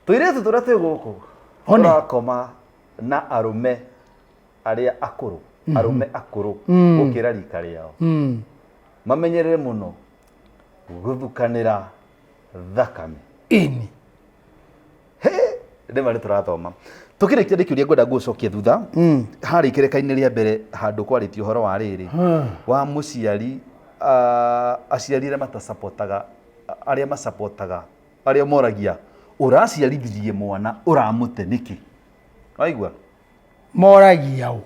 Tũirĩtu tũrĩa twĩ gũkũ One. tũrakoma na arũme arĩa akũrũ, arũme akũrũ gũkĩra rika rĩao. Mamenyerere mũno gũthukanĩra thakame. Ĩni. He, rĩma nĩ tũrathoma. Tũkĩrĩkia nĩ kĩũria ngwenda gũcokia thutha. Harĩa ikereka-inĩ rĩa mbere handũ kwarĩtio ũhoro wa rĩrĩ wa mũciari, aciari arĩa matacapotaga, arĩa macapotaga, arĩa moragia ũraciarithirie mwana ũramũte nĩkĩ? Waigua? Moragia ũ?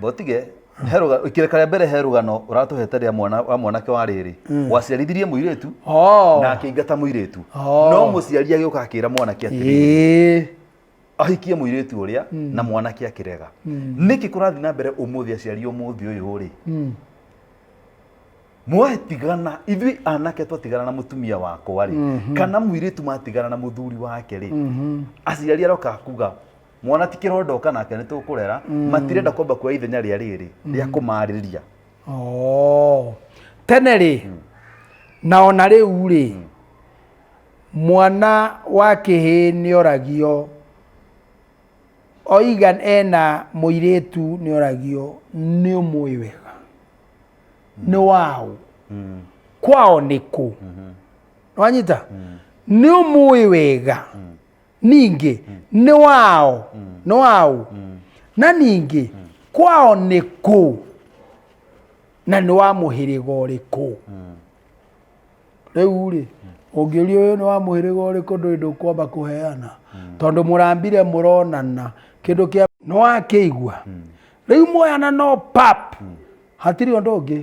Botige, ikireka rĩa mbere he rũgano ũratũhete rĩa mwana wa mwanake wa rĩrĩ. Waciarithirie mũirĩtu na akĩingata mũirĩtu. No mũciari agĩũka akĩra mwanake atĩrĩrĩ, ahikie mũirĩtu ũrĩa na mwanake akĩrega. Nĩkĩ kũrathiĩ na mbere ũmũthĩ aciari ũmũthĩ ũyũ rĩ? Mwatigana, ithuĩ anake twatigana na mũtumia wakwa rĩ, kana mũirĩtu matigana na mũthuri wake rĩ, aciari aroka kuga mwana ti kĩrondoka nake nĩ tũkũrera, matirenda kwamba kuoya ithenya rĩa rĩrĩ rĩa kũmarĩria. Tene rĩ, na ona rĩu rĩ, mwana wa kĩhĩĩ nĩoragio oiga ena mũirĩtu nĩoragio nĩ ũmũĩ wega, nĩ waũ, kwao nĩ kũ, wanyita, nĩ ũmũĩ wega, ningĩ nĩ wao, nĩ waũ, na ningĩ kwao nĩ kũ, na nĩ wa mũhĩrĩga ũrĩkũ. Rĩu rĩ, ũngĩũria ũyũ nĩ wa mũhĩrĩga ũrĩkũ ndũrĩ ndũkwamba kũheana, tondũ mũrambire mũronana kĩndũ kĩa nĩ wakĩigua. Rĩu moyana no pap, hatirĩ ũndũ ũngĩ,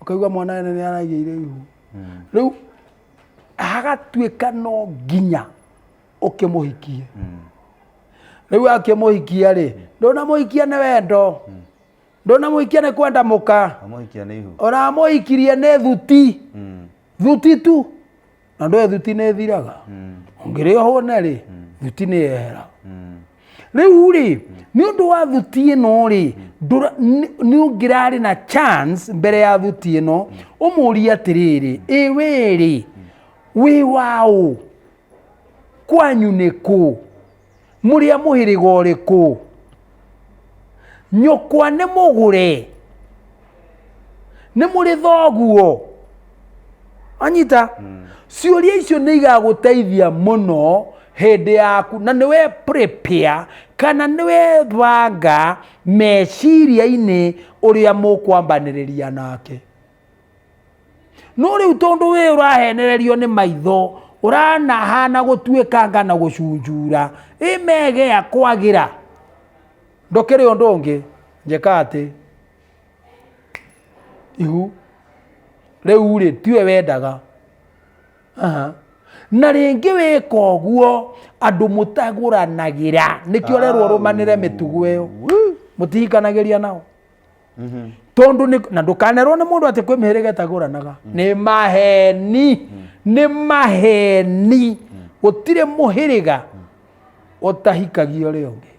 ũkaigua mwana ene nĩ aragĩire ihu. Rĩu hagatuĩka no nginya ũkĩmũhikie. Rĩu akĩmũhikia rĩ, ndũnamũhikia nĩ wendo, ndũnamũhikia nĩ kwenda mũka, Wamũhikia nĩ ihu. Ũramũhikirie nĩ thuti. Thuti tu. Na ndũĩ thuti nĩ ĩthiraga. Ũngĩrĩa ũhũne rĩ, thuti nĩ yehera. Rĩu rĩ, nĩ ũndũ wa thuti ĩno rĩ, nĩ ũngĩrarĩ na chance mbere ya thuti ĩno, ũmũrie atĩrĩrĩ, ĩ we rĩ, wĩ waũ? Kwanyu nĩ kũ? Mũrĩ a mũhĩrĩga ũrĩkũ? Nyũkwa nĩ mũgũre? Nĩ mũrĩ thoguo? Anyita? Ciũria icio nĩ igagũteithia mũno hĩndĩ yaku, na nĩwe prepare kana nĩwe banga meciria-inĩ ũrĩa mũkwambanĩrĩria nake. No rĩu tondũ wĩ ũrahenererio nĩ maitho, ũranahana gũtuĩkanga na gũcunjura, ĩ megea kwagĩra. Ndũkĩrĩ ũndũ ũngĩ, njĩka atĩ ihu rĩu rĩ tiwe wendaga. Aha. Na rĩngĩ wĩka ũguo andũ mũtagũranagĩra, nĩkĩo ũrerwo ũrũmanĩre mĩtugo ĩyo, mũtihikanagĩria nao. Tondũ nĩ na ndũkanerwo nĩ mũndũ atĩ kwĩ mĩhĩrĩga ĩtagũranaga. Nĩ maheni, nĩ maheni. Gũtirĩ mũhĩrĩga ũtahikagia ũrĩa ũngĩ.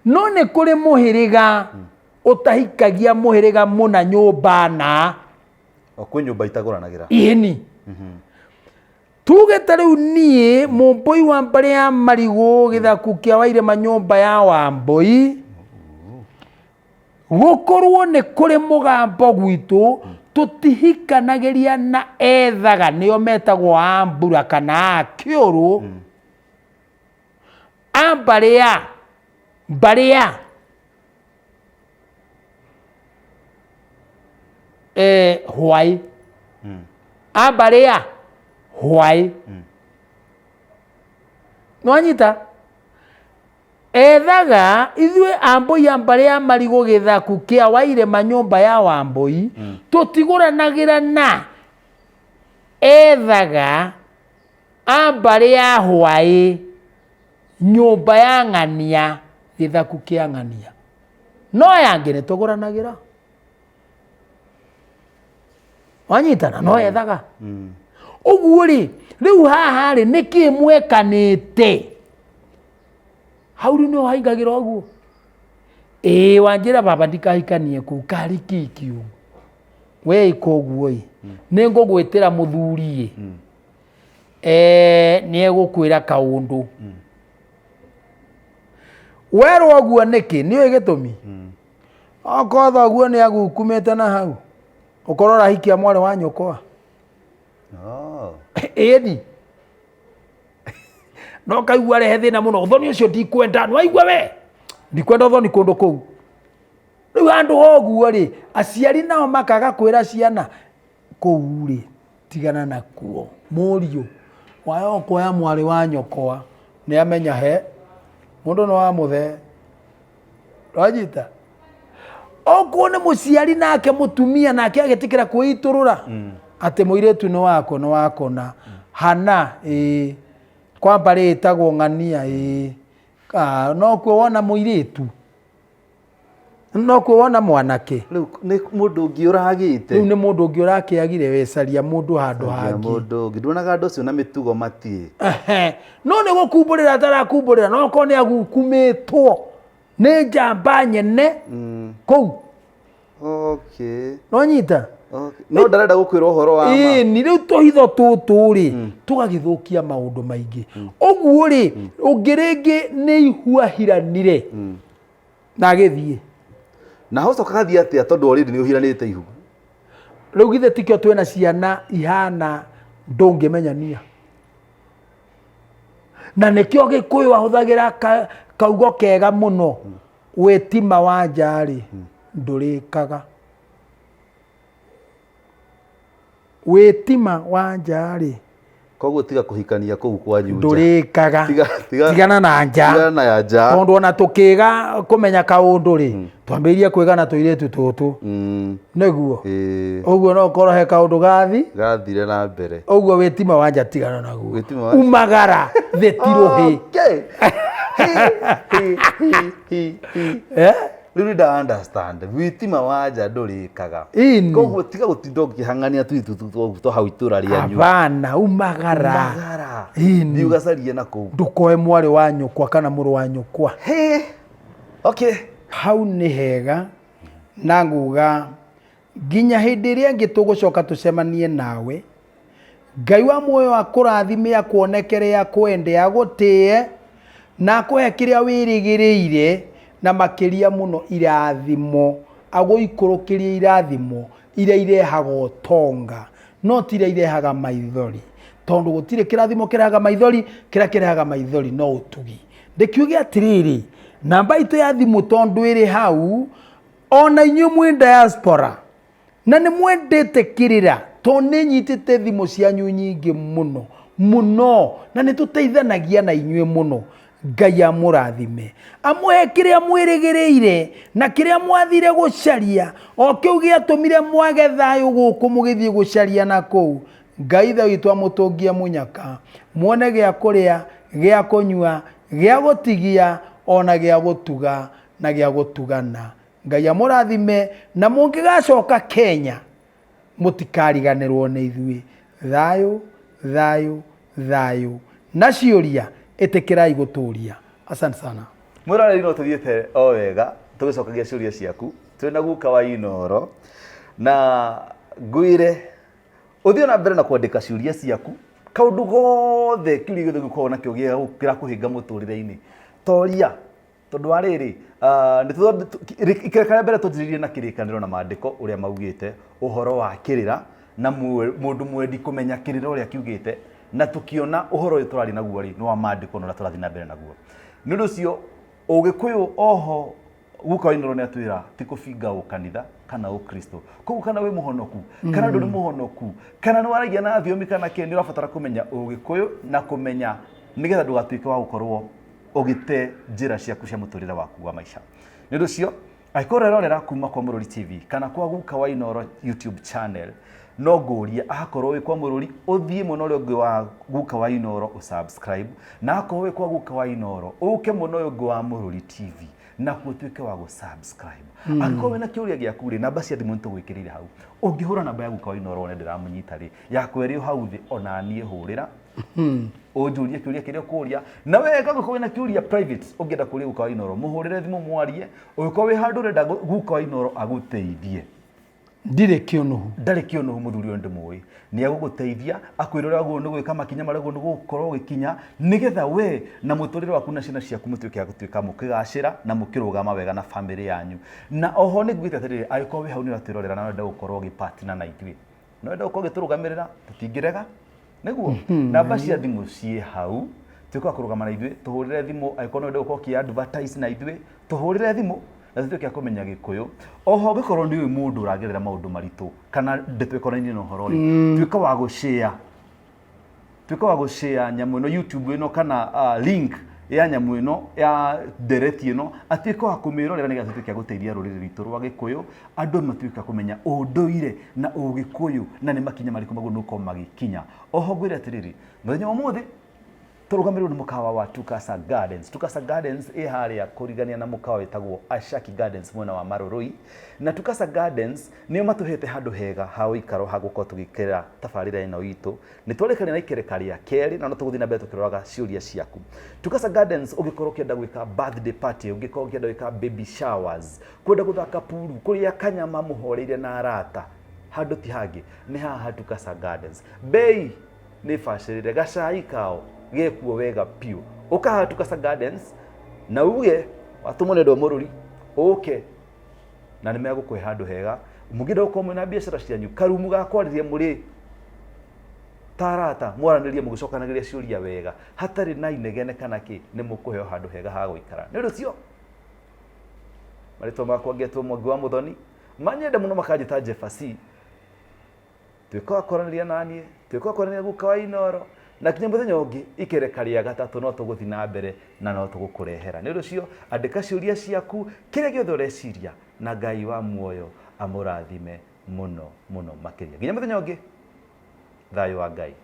No nĩ kũrĩ mũhĩrĩga ũtahikagia mũhĩrĩga mũna nyũmba na. O kwĩ nyũmba itagũranagĩra. Ĩni. Tuge ta rĩu niĩ mũmbũi wa mbarĩ ya marigũ gĩthaku kĩa Wairĩma nyũmba ya Wambũi, gũkorwo nĩ kũrĩ mũgambo gwitũ tũtihikanagĩria na ethaga nĩo metagwo a mbura kana a kĩũrũ, a mbarĩ ya mbarĩ ya hwaĩ, a mbarĩ ya hwaĩ. Nĩwanyita? Ethaga ithuĩ ambũi a mbarĩ ya marigũ gĩthaku kĩa Wairĩma nyũmba ya Wambũi, tũtigũranagĩra na ethaga a mbarĩ ya hwaĩ nyũmba ya ng'ania gĩthaku kĩa ng'ania. No yangĩ nĩ tũgũranagĩra. Wanyitana? No ethaga. Ũguo rĩ, rĩu haha rĩ, nĩkĩ mwekanĩte? Hau rĩu nĩho haingagĩra ũguo. Ĩĩ wanjĩra baba ndikahikanie kũu, karĩ kĩ kĩũru? We ĩka ũguo ĩ, nĩ ngũgwĩtĩra mũthuri ĩ, nĩ egũkwĩra kaũndũ. Werwo ũguo nĩkĩ? Nĩ ũĩ gĩtũmi? Okorwo thoguo nĩ agukumĩte na hau, ũkorwo ũrahikia mwarĩ wa nyũkwa. Ĩni. No kaigua rehe thĩna mũno, ũthoni ũcio ndikwenda, nĩwaigua we? Ndikwenda ũthoni kũndũ kũu. Rĩu handũ ha ũguo rĩ, aciari nao makaga kwĩra ciana, kũu rĩ, tigana nakuo. Mũriũ, waya ũkuoya mwarĩ wa nyũkwa, nĩ amenya he, mũndũ no amũthee. Wanyita? Okorwo nĩ mũciari nake mũtumia nake agĩtĩkĩra kwĩitũrũra atĩ mũirĩtu nĩ wako nĩ wakona hana ĩĩ kwa mbarĩ ĩtagwo ng'ania ĩĩ nokuo wona mũirĩtu nokuo wona mwanake. Rĩu nĩ mũndũ ũngĩ ũragĩte. Rĩu nĩ mũndũ ũngĩ ũrakĩagire wecaria mũndũ handũ hangĩ. Mũndũ ũngĩ nduonaga andũ acio na mĩtugo matiĩ. No nĩ gũkumbũrĩra atarakumbũrĩra, no okorwo nĩ agukumĩtwo nĩ njamba nyene kũu. Nonyita? No ndarenda gũkwĩra ũhoro wa ma. Ĩni, rĩu tũhitho tũtũ rĩ, tũgagĩthũkia maũndũ maingĩ. Ũguo rĩ, ũngĩ rĩngĩ nĩ ihu ahiranire na agĩthiĩ. Na hocoka gathiĩ atĩa tondũ already nĩ ũhiranĩte ihu? Rĩu githĩ tikĩo twĩna ciana ihana ndũngĩmenyania? Na nĩkĩo Gĩkũyũ ahũthagĩra kaugo kega mũno, wĩtima wa nja rĩ, ndũrĩkaga. Wĩtima wa nja rĩ, Koguo tiga kũhikania kũu kwanyu nja. Ndũrĩkaga. Tigana na nja. Tigana na ya nja. Tondũ ona tũkĩga kũmenya kaũndũ rĩ, twambĩrĩirie kwĩgana tũirĩtu tũtũ. Nĩguo. Ũguo no ũkorwo he kaũndũ gathi. Gathire na mbere. Ũguo wĩtima wa nja tigana naguo. Wĩtima wa Umagara thĩ ti rũhĩ. Okay. Hi, hi, hi, hi. Rĩu nĩ nda understand. Witima wa nja ndũrĩkaga. Ĩni. Koguo tiga gũtinda ũkĩhang'ania tũirĩtu tũu twa hau itũra rĩanyu. Hapana, umagara. Umagara. Ĩni. Thiĩ ũgacarie na kũu. Ndũkoe mwarĩ wa nyũkwa kana mũrũ wa nyũkwa. He. Okay. Hau nĩ hega na nguga nginya hĩndĩ ĩrĩa ĩngĩ tũgũcoka tũcemanie nawe. Ngai wa muoyo akũrathime, akuonekere, akwende, agũtĩe na akũhe kĩrĩa wĩrĩgĩrĩire, na makĩria mũno irathimo, agũikũrũkĩrie irathimo iria irehaga ũtonga, no ti iria irehaga maithori, tondũ gũtirĩ kĩrathimo kĩrehaga maithori, kĩrĩa kĩrehaga maithori no ũtugi. Ndĩkiuge atĩrĩrĩ, namba itũ ya thimũ tondũ ĩrĩ hau, ona inyuĩ mwĩ diaspora, na nĩ mwendete kĩrĩra, Tondũ nĩ nyitĩte thimũ cianyu nyingĩ mũno mũno, na nĩ tũteithanagia na inyuĩ mũno. Ngai amũrathime, amũhe kĩrĩa mwĩrĩgĩrĩire na kĩrĩa mwathire gũcaria, o kĩu gĩatũmire mwage thayũ gũkũ mũgĩthiĩ gũcaria na kũu. Ngai Ithe witũ amũtũngie mũnyaka, muone gĩa kũrĩa, gĩa kũnyua, gĩa gũtigia, ona gĩa gũtuga na gĩa gũtugana. Ngai amũrathime, na mũngĩgacoka Kenya mũtikariganĩrwo nĩ ithuĩ. Thayũ, thayũ, thayũ. Na ciũria, ĩtĩkĩrai gũtũria. Asante sana. Mwĩroreri no tũthiĩte o wega tũgĩcokagia ciũria ciaku twĩna guka wa Inooro na ngwĩre ũthiĩ na mbere na kwandĩka ciũria ciaku kaũndũ gothe kĩũria gĩothe ũngĩkorwo nakĩo kĩrakũhĩnga mũtũrĩre-inĩ toria tondũ wa rĩrĩ ikereka rĩa mbere twanjĩrĩirie na kĩrĩkanĩro na maandĩko ũrĩa maugĩte ũhoro wa kĩrĩra na mũndũ mwendi kũmenya kĩrĩra ũrĩa kiugĩte na tũkĩona ũhoro ũyũ tũrarĩ naguo rĩ nĩ wa maandĩko na ũrĩa tũrathiĩ na mbere naguo nĩ ũndũ ũcio ũgĩkũyũ oho guka wa Inooro nĩ atwĩra ti kũbinga ũkanitha kana ũkristo koguo kana wĩ mũhonoku kana ndũrĩ mũhonoku kana nĩ waragia na thiomi kana kĩ nĩ ũrabatara kũmenya ũgĩkũyũ na kũmenya nĩgetha ndũgatuĩke wa gũkorwo ũgĩte njĩra ciaku cia mũtũrĩre waku wa maica nĩ ũndũ ũcio angĩkorwo ũrerorera kuma kwa Mũrũri TV kana kwa guka wa Inooro YouTube channel no ngũrie akorwo wĩ kwa Mũrũri ũthiĩ mwena ũrĩa ũngĩ wa guka wa Inooro ũsubscribe na akorwo wĩ kwa guka wa Inooro ũke mwena ũyũ ũngĩ wa Mũrũri TV nakuo ũtuĩke wa gũ-subscribe angĩkorwo wĩna kĩũria gĩaku rĩ namba cia thimũ nĩtũgwĩkĩrĩire hau ũngĩhũra namba ya guka wa Inooro wone ndĩramũnyita rĩ yakwa ĩrĩ o hau thĩ ona niĩ hũrĩra ũnjũrie kĩũria kĩrĩa ũkũria na wega ũngĩkorwo wĩna kĩũria private ũngĩenda kũria guka wa Inooro mũhũrĩre thimũ mwarie ũngĩkorwo wĩ handũ ũrenda guka wa Inooro agũteithie Ndirĩ kĩũnũhu. Ndarĩ kĩũnũhu mũthuri ũyũ ndĩmũĩ. Nĩ egũgũteithia akwĩre ũrĩa wagĩrĩirwo nĩ gwĩka makinya marĩa wagĩrĩirwo nĩ gũkorwo ũgĩkinya nĩgetha we na mũtũrĩre waku na ciana ciaku mũtuĩke a gũtuĩka mũkĩgacĩra na mũkĩrũgama wega na bamĩrĩ yanyu. Na oho nĩ nguĩte atĩrĩrĩ, angĩkorwo wĩ hau nĩ ũratwĩrorera na ũrenda gũkorwo ũgĩ partner na ithuĩ, na ũrenda gũkorwo ũgĩtũrũgamĩrĩra, tũtingĩrega. Nĩguo? Namba cia thimũ ciĩ hau, tuĩka wa kũrũgama na ithuĩ, tũhũrĩre thimũ angĩkorwo nĩ ũrenda gũkorwo ũkĩ advertise na ithuĩ, tũhũrĩre thimũ na tũtuĩke a kũmenya Gĩkũyũ. Oho ũngĩkorwo nĩ ũĩ mũndũ ũragerera maũndũ maritũ kana ndeto ĩkonainie na ũhoro rĩ, tuĩka wa gũ share, tuĩka wa gũ share nyamũ ĩno YouTube ĩno kana link ya nyamũ ĩno ya ndereti ĩno, atuĩke wa kũmĩrorera nĩgetha tũtuĩke a gũteithia rũrĩrĩ rwitũ rwa Gĩkũyũ, andũ matuĩke a kũmenya ũndũire na ũgĩkũyũ na nĩ makinya marĩkũ magĩrĩirwo nĩ gũkorwo magĩkinya. Oho ngwĩre atĩrĩrĩ, mũthenya wa ũmũthĩ tũrũgamĩrĩirwo nĩ mũkawa wa Tukasa Gardens. Tukasa Gardens ĩ harĩa kũrigania na mũkawa wĩtagwo Ashaki Gardens mwena wa Marurui. Na Tukasa Gardens nĩo matũhete handũ hega ha ũikaro ha gũkorwo tũgĩkĩra tabarĩra ĩno itũ. Nĩ twarĩkania na ikereka rĩa kerĩ na no tũgũthiĩ na mbere tũkĩroraga ciũria ciaku. Tukasa Gardens ũngĩkorwo ũkĩenda gwĩka birthday party, ũngĩkorwo ũkĩenda gwĩka baby showers, kwenda gũthaka puru, kũrĩa kanyama mũhoreire na arata, handũ ti hangĩ nĩ haha Tukasa Gardens. Bei nĩ bacĩrĩre, gacai kao gekuo wega biũ. Ũka haha Tukasa Gardens na uge watũmwo nĩ andũ a Mũrũri ũke na nĩ megũkũhe handũ hega. Mũngĩenda gũkorwo mwĩna biacara cianyu, karumu ga kwarĩria mũrĩ ta arata, mwaranĩrie mũgĩcokanagĩria ciũria wega hatarĩ na inegene kana kĩ, nĩ mũkũheo handũ hega ha gũikara. Nĩ ũndũ ũcio marĩtwa makwa ngetwo Mwangi wa Mũthoni, manyenda mũno makanjĩta Jefasi. Tuĩka wa kwaranĩria naniĩ, tuĩka wa kwaranĩria guka wa Inooro, na kinya mũthenya ũngĩ ikereka rĩa gatatũ no tũgũthiĩ na mbere na no tũgũkũrehera. Nĩ ũndũ ũcio andĩka ciũria ciaku, kĩrĩa gĩothe ũreciria, na Ngai wa muoyo amũrathime mũno mũno makĩria. Nginya mũthenya ũngĩ, thayũ wa Ngai.